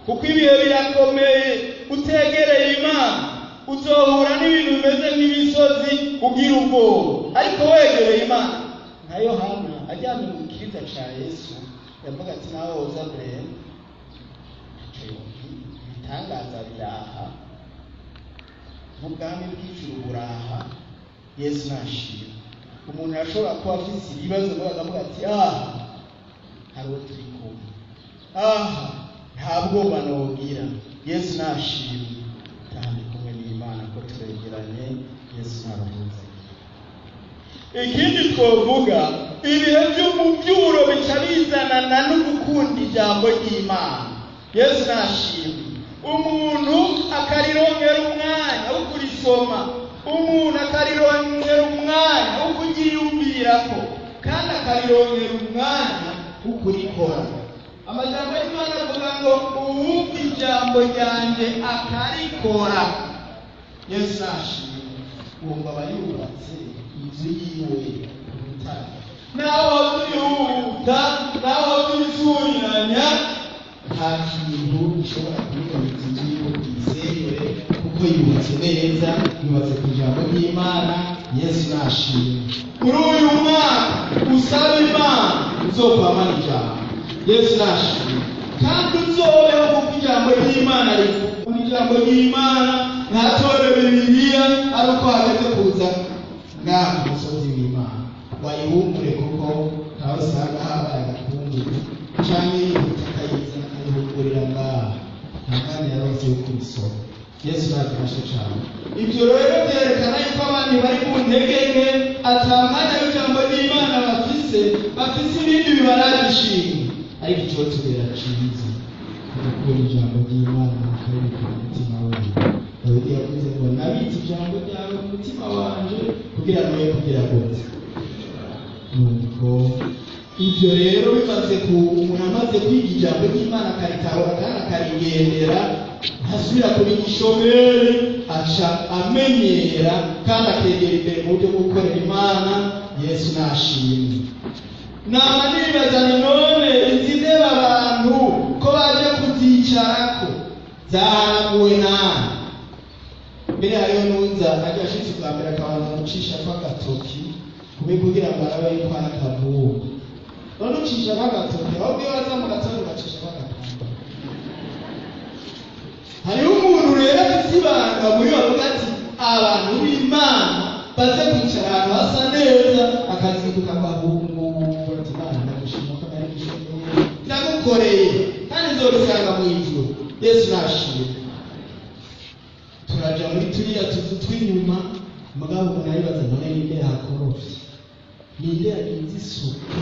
kuko ibihe birakomeye. Utegereye Imana uzohura n'ibintu bimeze nk'imisozi ugira ubwoba, ariko wegereye Imana nka Yohana aryamye mu gikiriza ca Yesu, yavuga ati nawe woza mbere ntaco yobwira, ibitangaza biraha n'ubwami bw'ijuru buraha. Yesu nashima. Umuntu arashobora kuba afise ibibazo ngo akavuga ati aha hari uwo turi kumwe, aha nta bwoba nogira. Yesu nashima, taha ndi kumwe n'Imana ko turegeranye. Yesu ntabahuzagira. Ikindi twovuga, ibihe by'umubyuro bica bizanana no gukunda ijambo ry'Imana. Yesu nashima. Umuntu akarirongera umwanya wo kurisoma, umuntu akarirongera umwanya wo kuryiyumvirako, kandi akarirongera umwanya wo kurikora. Amajambo y'Imana avuga ngo uwumva ijambo ryanjye akarikora, Yesu nashima, wumva aba yubatse inzu yiwe ku rutare. Naho turihuta, naho turisuriranya, nta kintu gishobora kunyeganyeza inzu yiwe kuyisenyure, kuko yubatse neza, yubatse ku ijambo ry'Imana. Yesu nashima. Muri uyu mwaka usaba Imana uzokwamana ijambo. Yesu nashima. Kandi uzobeho kuko ijambo ry'Imana rivuga. Ijambo ry'Imana ntatore Bibiliya ari uko hageze kuza ngaha ku musozi w'Imana, wayihumure, kuko ntawe usanga habaye agakungugu canke yihuta akayizana akayihungurira ngaha, nta mwanya yaronse wo kubisoma. Yesu nadufashe cane. Ibyo rero byerekana yuko abantu bari mu ntege nke, ata mwanya w'ijambo ry'Imana bafise, bafise ibindi bibaraje ishinga. Ariko icotubera ciza gukura ijambo ry'Imana mukaribika mu mutima wiwe. Dawidi yavuze ngo nabitse ijambo ryawe mu mutima wanje kugira ngo ye kugira gute. Nuko ibyo rero bimaze ku umuntu amaze kwiga ijambo ry'Imana akaritahura kandi akarigendera, ntasubira kuba igishomeri, aca amenyera kandi akegera imbere mu buryo bwo gukorera Imana. Yesu nashimwe. Nama nibaza ni none izi ntebe abantu ko baje kuzicarako zahanaguwe nani? Mbere hariho n'uza ajya ashitse ubwa mbere akabanza gucishako agatoki kube kugira ngo arabe yuko ari akavumbi. None ucishako agatoki, ahubwo iyo waza mu gatondo ugacishako agatoki. Hariho umuntu rero afise ibanga muri bavuga ati abantu b'Imana baze kwicara ahantu hasa neza, akazinduka agahungura ati Imana ndagushima ko nari gishomeri, ndagukoreye kandi nzobisanga mu ijuru. Yesu nashimwe. Turaja muri turiya tuzu tw'inyuma, mugabo umuntu aribaza none ninde yahakorofye, ninde yagize isuku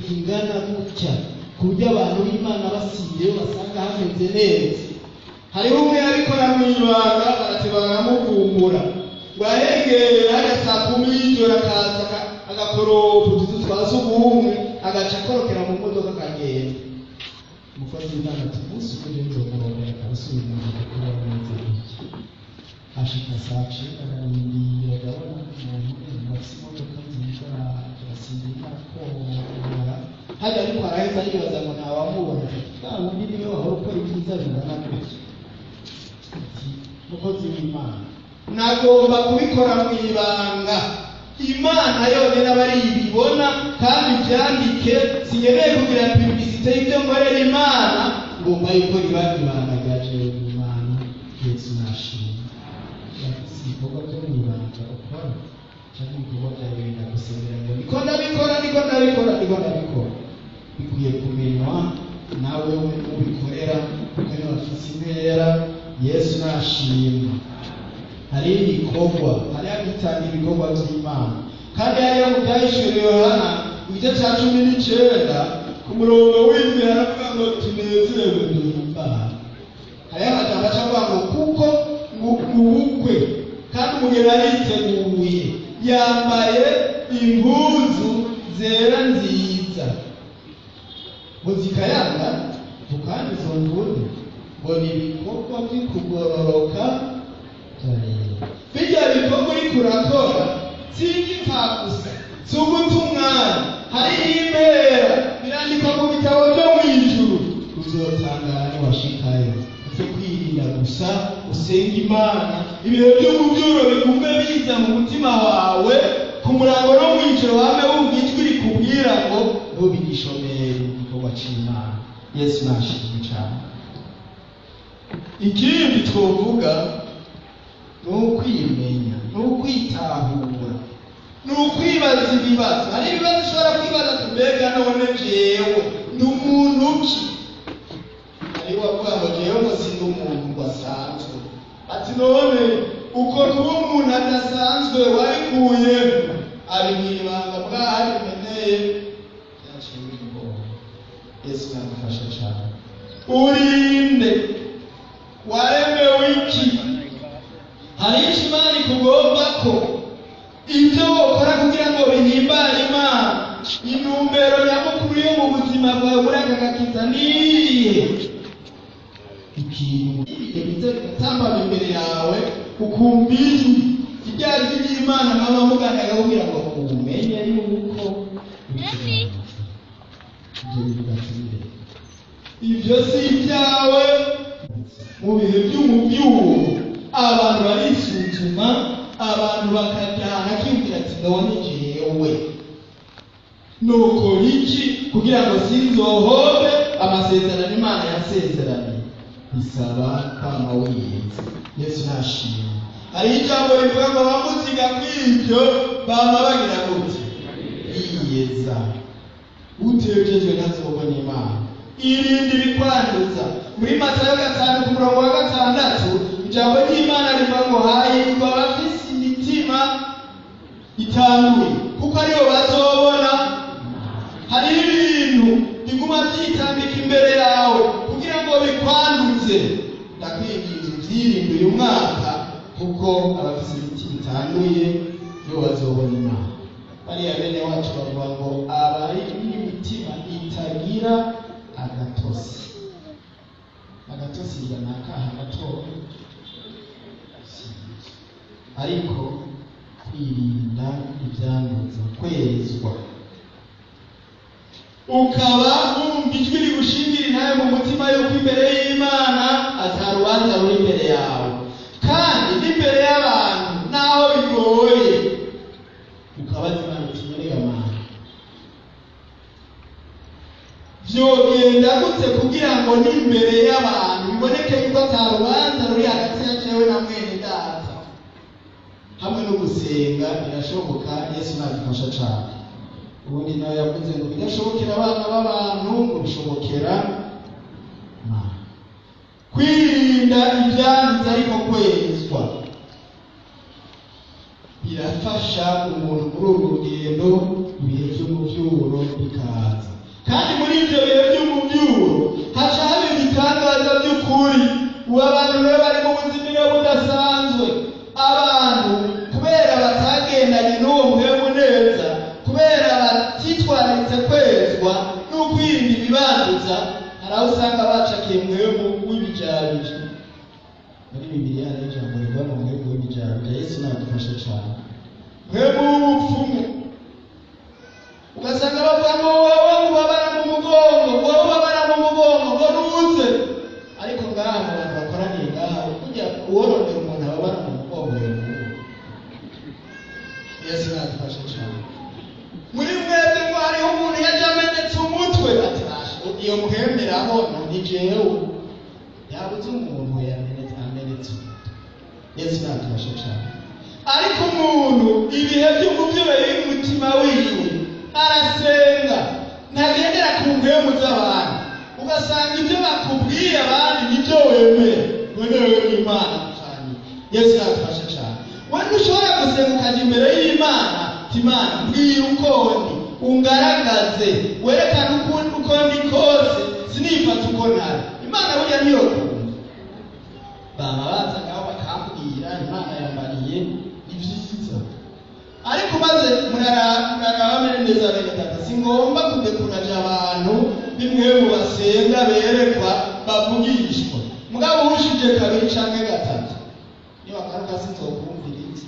ingana gutya ku buryo abantu b'Imana basiyeyo basanga hameze neza. Hariho umwe yabikora mu ibanga, barateba baramuvumbura, ngo ahengere hajya saa 10 y'ijoro akaza agakoropa utuzu twa sugumwe, agaca akorokera mu modoka akagenda. Umukozi w'Imana ati umunsi umwe nzomurondera akabasubira inyuma kuko bameze gutya. Ashika saa 9 ararindira, ndabona umuntu afise imodoka nziza arasinzira arakora hajya, ariko araheza yibaza ngo ntawamubona, bwa wundi niwe wahora ukora ibyiza bingana gutya. Ati mukozi w'Imana, nagomba kubikora mu ibanga, Imana yonyine aba ari ibibona kandi ibyandike, sinkeneye kugira publicité y'ibyo nkorera Imana, ngomba yuko riba ibanga rya jewe n'Imana. Yesu nashimwe. Si ibikorwa byo mu ibanga ukora cyangwa ibikorwa byawe wenda gusengera ngo niko ndabikora, niko ndabikora, niko ndabikora, bikwiye kumenywa nawe ubikorera kuko niba bafise intera. Yesu nashimwe. Hari ibikorwa, hari abitanga ibikorwa by'Imana. Kandi hariyo mu Byahishuriwe Yohana igice cya 19 ku murongo w'indwi haravuga ngo tunezerwe duhimbare. Hariho amajambo aca avuga ngo kuko ubukwe kandi umugeni ariteguye, yambaye impuzu zera nziza ngo zikayanga, kandi izo mpuzu ngo ni ibikorwa by'ukugororoka. Bijya bikorwa uriko urakora si iby'imfabusa, si uguta umwanya, hariho impera, birandikwa mu bitabo byo mu ijuru. Uzotangara niwashikayo. Upfe kwirinda gusa, usenga Imana, ibihe by'umubyuro bigume biza mu mutima wawe, ku murango no mu ijoro wame wumva ijwi rikubwira ngo ntube igishomeri mu gikorwa c'Imana. Yesu nashimwe cane. Ikindi twovuga ni ukwimenya, ni ukwitahura, ni ukwibaza ibibazo. Hari ibibazo ushobora kwibaza ati mbega none jewe ndi umuntu ki? Hariho uwavuga ngo jewe ngo sindi umuntu ngo asanzwe. Ati none uko kuba umuntu adasanzwe wabikuye? Ari mu ibanga bwaho bimeneye byaciye bimugora. Yesu nadufasha cyane. Urinde, waremewe iki? Hari icyo Imana ikugomba ko ibyo ukora kugira ngo bihimbare Imana. Intumbero nyamukuru yo mu buzima bwawe muri aka gakiza niyihe? Ikintu biza bigatambama imbere yawe, ukumva ijwi irya jwi ry'Imana mwaba muganira kugira ngo umenye yuko ibyo bigatinde, ibyo si ibyawe. Mu bihe by'umubyuro abantu barisuzuma, abantu bakajyana akibwira ati ndabona jewe nukora iki kugira ngo sinzohobe amasezerano Imana yasezeranye. Bisaba kwama wiyenze. Yesu nashimwe. Hariho ijambo rivuga ngo abamuziga kw'ibyo bama bagira gute? Yiyeza. Utejejwe ntazobona Imana. Irinde ibikwanduza. Muri Matayo 5 ku murongo wa 6 ijambo ry'Imana rivuga ngo hahirwa abafise imitima itanduye, kuko aribo bazobona. Hariho ibintu biguma byitambika imbere yawe kugira ngo bikwanduze. Ndakwinginze ubyirinde uyu mwaka, kuko abafise imitima itanduye nibo bazobona Imana. Bariya bene wacu bavuga ngo abari n'imitima itagira agatosi. Agatosi ni akaha gatoya, ariko kwirinda ibyanduza, kwezwa, ukaba wumva ijwi rigushingira nawe mu mutima yuko imbere y'Imana atarubanza ruri imbere yawe, kandi n'imbere y'abantu naho bigoye, ukabaza Imana uti none Mana, vyogenda gute kugira ngo n'imbere y'abantu biboneke yuko atarubanza ruri hagati ya jewe na mwene data? Hamwe no gusenga birashoboka. Yesu nadufasha cane. Ubundi nawe yavuze ngo bidashobokera abana b'abantu ngo bishobokera Imana. Kwirinda ibyanduza ariko kwezwa birafasha umuntu muri uru rugendo. Ibihe by'umubyuro bikaza, kandi muri ibyo bihe by'umubyuro haca haba ibitangaza by'ukuri. Ubu abantu rero bari mu buzima budasanzwe. Abantu kubera batagendanye n'uwo muhemu neza, kubera batitwararitse kwezwa n'ukwirinda ibibanduza, hari aho usanga bacakiye muhemu w'ibijabija. Muri Bibiliya hariho ijambo rivuga ngo muhemu w'ibijabija. Yesu nadufashe cyane. Muhemu w'ubupfumu, ugasanga bavuga ngo wowe ubabara mu mugongo, wowe ubabara mu mugongo ngo nuze. Ariko ngaha mu bantu bakoraniye ngaha, burya uworondera umuntu ababara mu mugongo yemuwe. Yesu nadufashe cyane. Muri mwebwe ngo hariho umuntu yaje amenetse umutwe, ati basha iyo muhemberaho ni jewe. Yabuze umuntu yamenetse, amenetse umutwe. Yesu nadufashe cyane. Ariko umuntu ibihe by'umubyuro biri mu mutima wiwe, arasenga, ntagendera ku mpemu z'abantu. Ugasanga ibyo bakubwiye abandi nibyo wemera, none wewe n'Imana cyane. Yesu nadufashe cyane. Ntushobora gusenga ukajya imbere y'Imana uti Imana mbwira uko ndi, ungaragaze, werekane uko ndi kose, sinifata uko ntari. Imana burya niyo kumva. Baba baza ngaho bakambwira Imana yambariye ni byiza, ariko maze muraraba mere neza bene data, si ngomba kudekuraja abantu bimwe mu basenga berekwa bavugishwa. Mugabo urushije kabiri canke gatatu niwagaruka sinzokumviriza.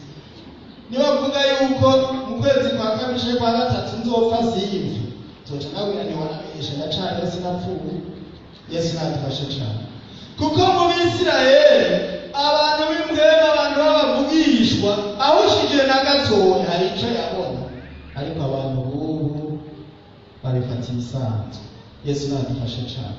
Nibavuga yuko mu kwezi kwa kabiri canke kwa gatatu nzopfa simve, nzoca ndabwira ntiwanabesha, ndacariho sinapfuye. Yesu nadufashe cane, kuko mu Bisirayeli abantu b'imbwema, abantu b'abavugishwa, ahushije na gatoya hari ico yabona, ariko abantu b'ubu babifata ibisanzwe. Yesu nadufashe cane.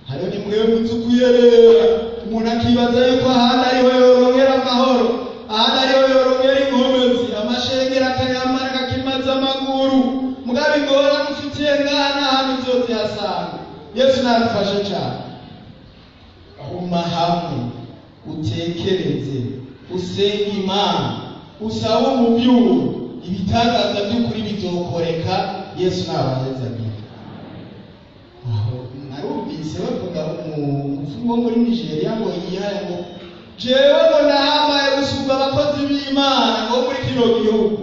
Hariho nimwe muzukuyerera, umuntu akibaza yuko ahandi ariho yorongera amahoro, ahandi ariho yorongera inkomezi, amashengero akayamara akakimaza amaguru, mugabo ingorane ufitiye ngaha n'ahandi uzozihasanga. Yesu nadufashe cane. Guma hamwe, utekereze, usenge Imana, usabe umuvyuro, ibitangaza by'ukuri bizokoreka. Yesu nabahezagire. Aho narumvise bavuga umupfumu wo muri Nigeria ngo yihaye ngo jewe ngo nahambaye gusumba abakozi b'Imana ngo muri kino gihugu,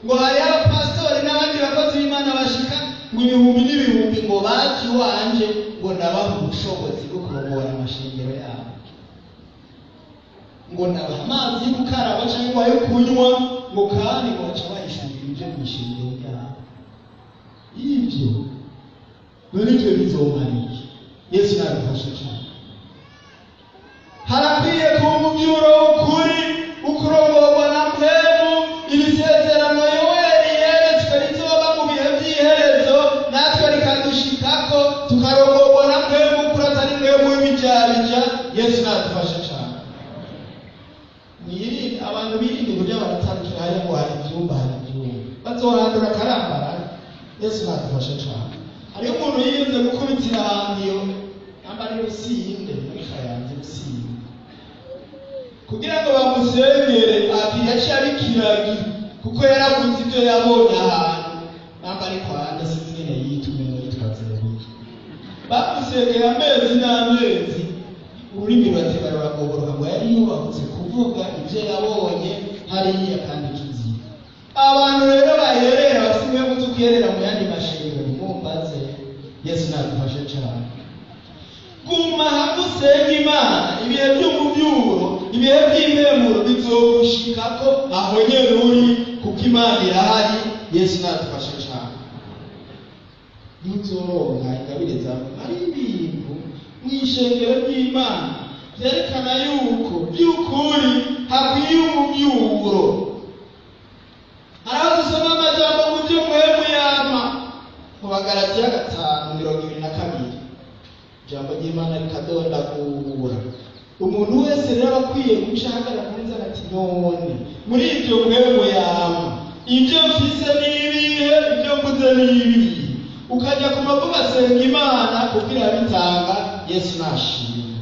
ngo hariho abapasitori n'abandi bakozi b'Imana bashika ngo ibihumbi n'ibihumbi ngo baje iwanje ngo ndabaha ubushobozi bwo kurongora amashengero yabo, ngo ndabaha amazi yo gukaraba cyangwa ayo kunywa, ngo kandi ngo baca bahishurira ibyo mu ishengero ryabo. Ibyo none ibyo bizomara iki? Yesu nadufashe cyane. Harakwiye kuba umuvyuro w'ukuri ukurongorwa na mpwemu. Ibisezerano Yoweri yeretswe rizoba mu bihe vy'iherezo, natwe rikadushikako tukarongorwa na mpwemu kuri atari mpwemu w'ibijabija. Yesu nadufashe cyane. Mwirinde abantu, birinde uburyo baratandukira hariya ngo hari ivyumba, hari ivyumba bazohandura akarambara. Yesu nadufashe cyane. Hariho umuntu yirinze gukubitira ahantu iyo namba ari Rusinde muri Kayanza, Rusinde, kugira ngo bamusengere, ati yaciye abikiragi kuko yaravuze ibyo yabonye ahantu namba ari kwanda, sinzi ingene yitwa, umengo yitwa Zeruya. Bamusengeye amezi n'amezi, ururimi rurateba ruragoboroka, ngo yari yubahutse kuvuga ibyo yabonye hariya kandi kizira. Abantu rero baherera bafite imwe zo kuyerera mu yandi mashengero, ntimumbaze. Yesu nadufashe cyane. Guma hamwe usenge Imana, ibihe by'umuvyuro, ibihe by'impemuro bizogushikako aho nyene uri, kuko Imana irahari. Yesu nadufashe cyane. Ntuzoronka ingabire zawe. Hari ibintu mw'ishengero ry'Imana vyerekana yuko by'ukuri hakwiye umuvyuro. Hari aho dusoma amajambo mu byo mwemu yama mu Bagalatiya 5:22, ijambo ry'Imana rikadondagura. Umuntu wese rero aba akwiye guca ahagarara neza ati none muri ibyo mwemu yama, ibyo mfise ni ibihe, ibyo mbuze ni ibihe? Ukajya ku mavu ugasenga Imana kuko irabitanga. Yesu nashimwe.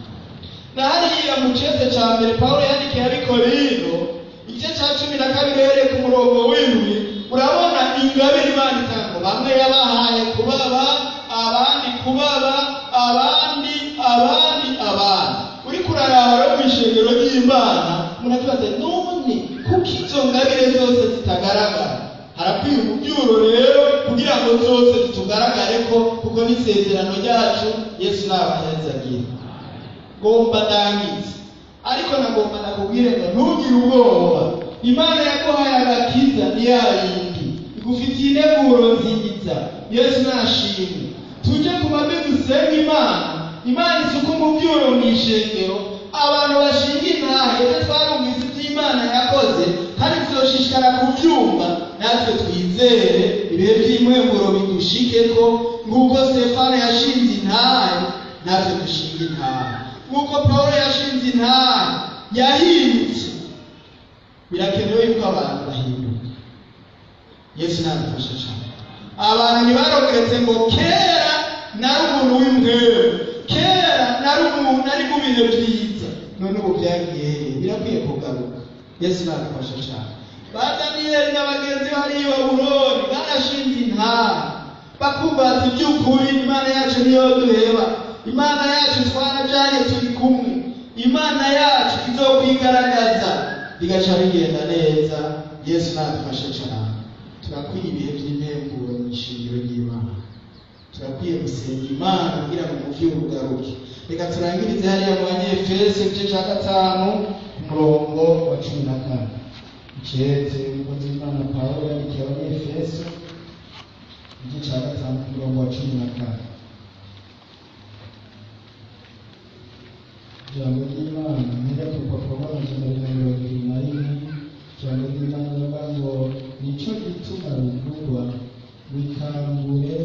Na hariya mu cete ca mbere Pawulo yandikiye Abikorino, igice ca 12 uhereye ku murongo w'indwi, urabona ingabire Imana itanga. Bamwe yabahaye kubaba, abandi kubaba, abandi, abandi, abandi. Uriko uraraba rero mw'ishengero ry'Imana, umuntu akibaza none kuko izo ngabire zose zitagaragara. Harakwiye umuvyuro rero kugira ngo zose zitugaragare ko, kuko n'isezerano ryacu. Yesu nabahezagire. Ngomba ndangize, ariko nagomba nakubwire ngo ntugire ubwoba. Imana yaguhaye agakiza ni ya yindi igufitiye integuro nziza. Yesu nashimwe. Tuje ku mavi dusenga Imana, Imana isuka umuvyuro mw'ishengero, abantu bashinga intahe. Ibyo twarumvise iby'Imana yakoze kandi tuzoshishikara kubyumva, natwe twizere ibihe by'impwemuro bidushikeko. Nk'uko Stefano yashinze intahe, natwe dushinga intahe. Nk'uko Pawulo yashinze intahe yahindutse, birakenewe yuko abantu bahinduka. Yesu nadufashe cyane. Abantu ntibarogeretse ngo kera nari umuntu w'imbwebwe, kera nari umuntu nari mu bihe byiza, none ubu byagiye hehe? Birakwiye kugaruka. Yesu nadufasha cyane. Ba Daniyeli na bagenzi bari i Babuloni barashinze intara, bakumva ati by'ukuri Imana yacu niyo duheba, Imana yacu twarajanye turi kumwe, Imana yacu izokwigaragaza, bigaca bigenda neza. Yesu nadufashe cyane. Turakwiye ibihe by'impemburo mu ishingiro ry'Imana, turakwiye gusenga Imana kugira ngo umuvyuro ugaruke. Reka turangirize hariya mu Banyefeso igice cya 5 ku murongo wa 14. Icete umukozi w'Imana Pawulo yandikiye Abanyefeso igice cya 5 ku murongo wa 14. Ijambo ry'Imana mpera ku rupapuro rw'271. Ijambo ry'Imana rivuga ngo nico gituma bivugwa, wikangure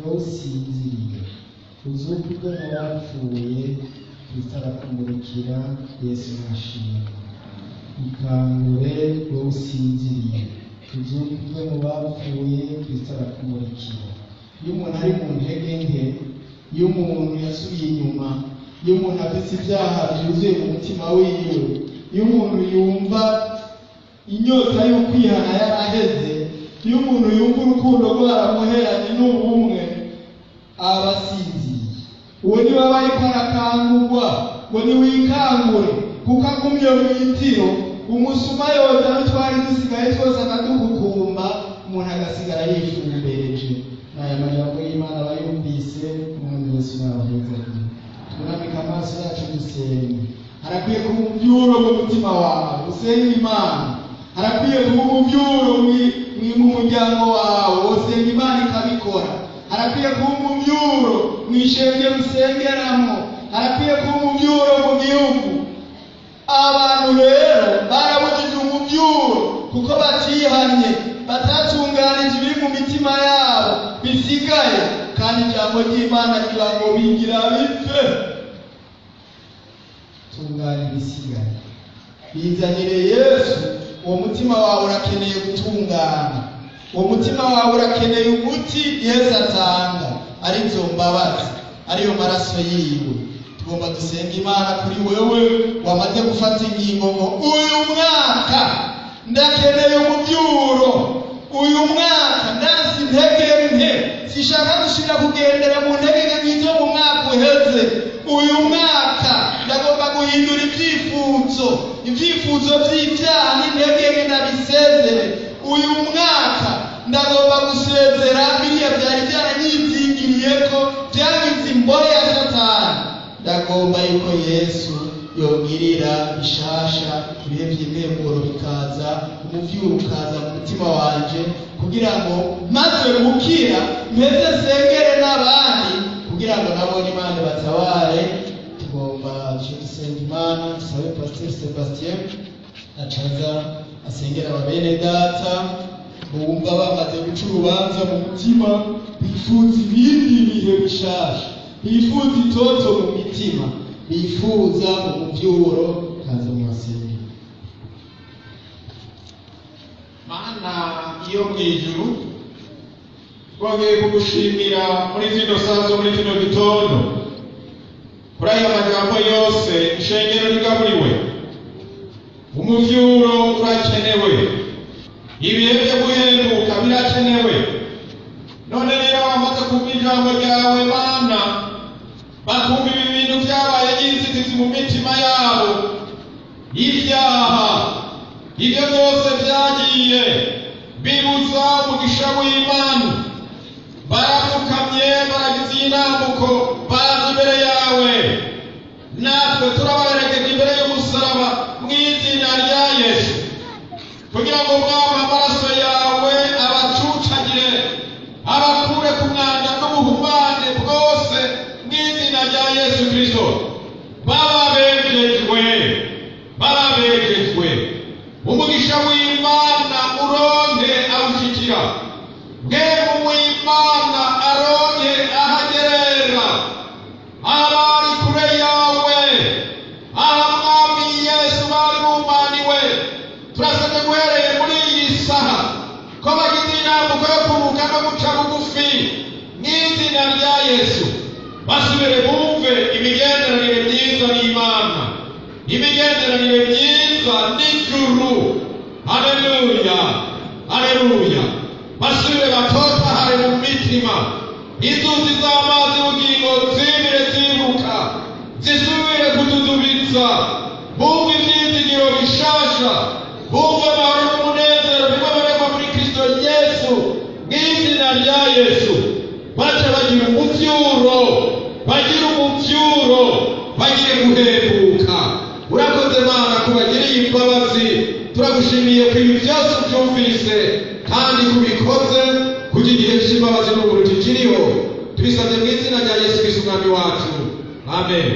wowe usinziriye, uzuke uve mu bapfuye, Kristo arakumurikira. Yesu nashimwe. Ikangure wowe usinziriye, uzuke uve mu bapfuye, Kristo arakumurikira. Iyo umuntu ari mu ntege nke, iyo umuntu yasubiye inyuma, iyo umuntu afite ibyaha byuzuye mu mutima wiwe, iyo umuntu yumva inyota y'ukwihana yaraheze, iyo umuntu yumva urukundo rwaramuheranye n'ubumwe, aba asinziriye. Uwo niwe aba ariko arakangurwa ngo niwikangure, kuko agumye mu itiro umusuma yoza n'utwari dusigaye twose akadukukumba, umuntu agasigara yifumbereje. N'aya majambo y'Imana abayumvise, Umwami Yesu nabahezagire. Twunamike amaso yacu dusenge. Harakwiye kuba umuvyuro mu mutima wawe usenga Imana, harakwiye kuba umuvyuro mu muryango wawe usenga Imana ikabikora, harakwiye kuba umuvyuro mu ishengero usengeramo, harakwiye kuba umuvyuro mu gihugu. Abantu rero barabujije umuvyuro kuko batihanye, batatunganije ibiri mu mitima yabo bisigaye, kandi ijambo ry'Imana rivuga ngo bigira bipfe. Tunganya ibisigaye, bizanire Yesu. Uwo mutima wawe urakeneye gutungana, uwo mutima wawe urakeneye umuti Yesu atanga, arizo mbabazi, ariyo maraso yiwe. Tugomba dusenga Imana kuri wewe wamaze gufata ingingo ngo uyu mwaka ndakeneye umuvyuro, uyu mwaka ndansi intege nke, sishaka gusubira kugendera mu ntege nke nk'izo mu mwaka uheze. Uyu mwaka ndagomba guhindura ibyifuzo, ibyifuzo by'ibyaha n'intege nke ndabisezere. Uyu mwaka ndagomba gusezera biriya byari byaranyizingiriye ko byangize imbohe ya Satani. Ndagomba yuko Yesu yongirira bishasha, ibihe by'impemburo bikaza, umuvyuro ukaza mu mutima wanje, kugira ngo maze gukira mpeze nsengere n'abandi, kugira ngo nabone Imana batabare. Tugomba dusenga Imana, dusabe Pasiteri Sebastien acaza asengera ababene data bumva bamaze guca urubanza mu mutima, bifuza ibindi bihe bishasha, bifuza itoto mu mitima, bifuza umuvyuro, kaza mu basengero. Mana yo mu ijuru, twongeye kugushimira muri zino saa zo muri kino gitondo, kuri aya majambo yose ishengero rigaburiwe. Umuvyuro urakenewe, ibihe byo guhenduka birakenewe. None rero bamaze kumva ijambo ryawe Mana, bakumva ibi bintu byabaye inzitizi mu mitima yabo, ibyaha ibyo byose byagiye bibuza umugisha w'Imana, barapfukamye, baragize intambuko, baza imbere yawe. Natwe turabaherekeje imbere y'umusaraba mu izina rya Yesu, kugira ngo Mwami amaraso yawe abacucagire, abakure ku mwanda n'ubuhumane bwose mu izina rya Yesu Kristo. Bababejejwe, bababejejwe, umugisha w'Imana uronke awushikira, mwemu w'Imana aronke ahagerera abari kure yawe, aha Mwami Yesu bari bumaniwe. Turasabye guhereye muri iyi saha ko bagize intambuko yo kuruka no guca bugufi mu izina rya Yesu, basubire bumve imigenderanire myiza n'Imana. Imigenderanire myiza n'ijuru. Haleluya, haleluya. Basubire batotahare mu mitima, inzuzi z'amazi ubugingo zibire zibuka, zisubire kududubiza, bumva ibyizigiro bishasha, bumva amahoro n'umunezero bibonerwa muri Kristo Yesu. Mu izina rya Yesu, bace bagira umuvyuro, bagira umuvyuro, bagire guhembuka. Urakoze Mana kubagiriye imbabazi. Turagushimiye ko ibi byose ubyumvise kandi kubikoze, kuko igihe cy'imbabazi n'ubuntu kikiriho. Tubisabye mu izina rya Yesu Kristo Umwami wacu, amen.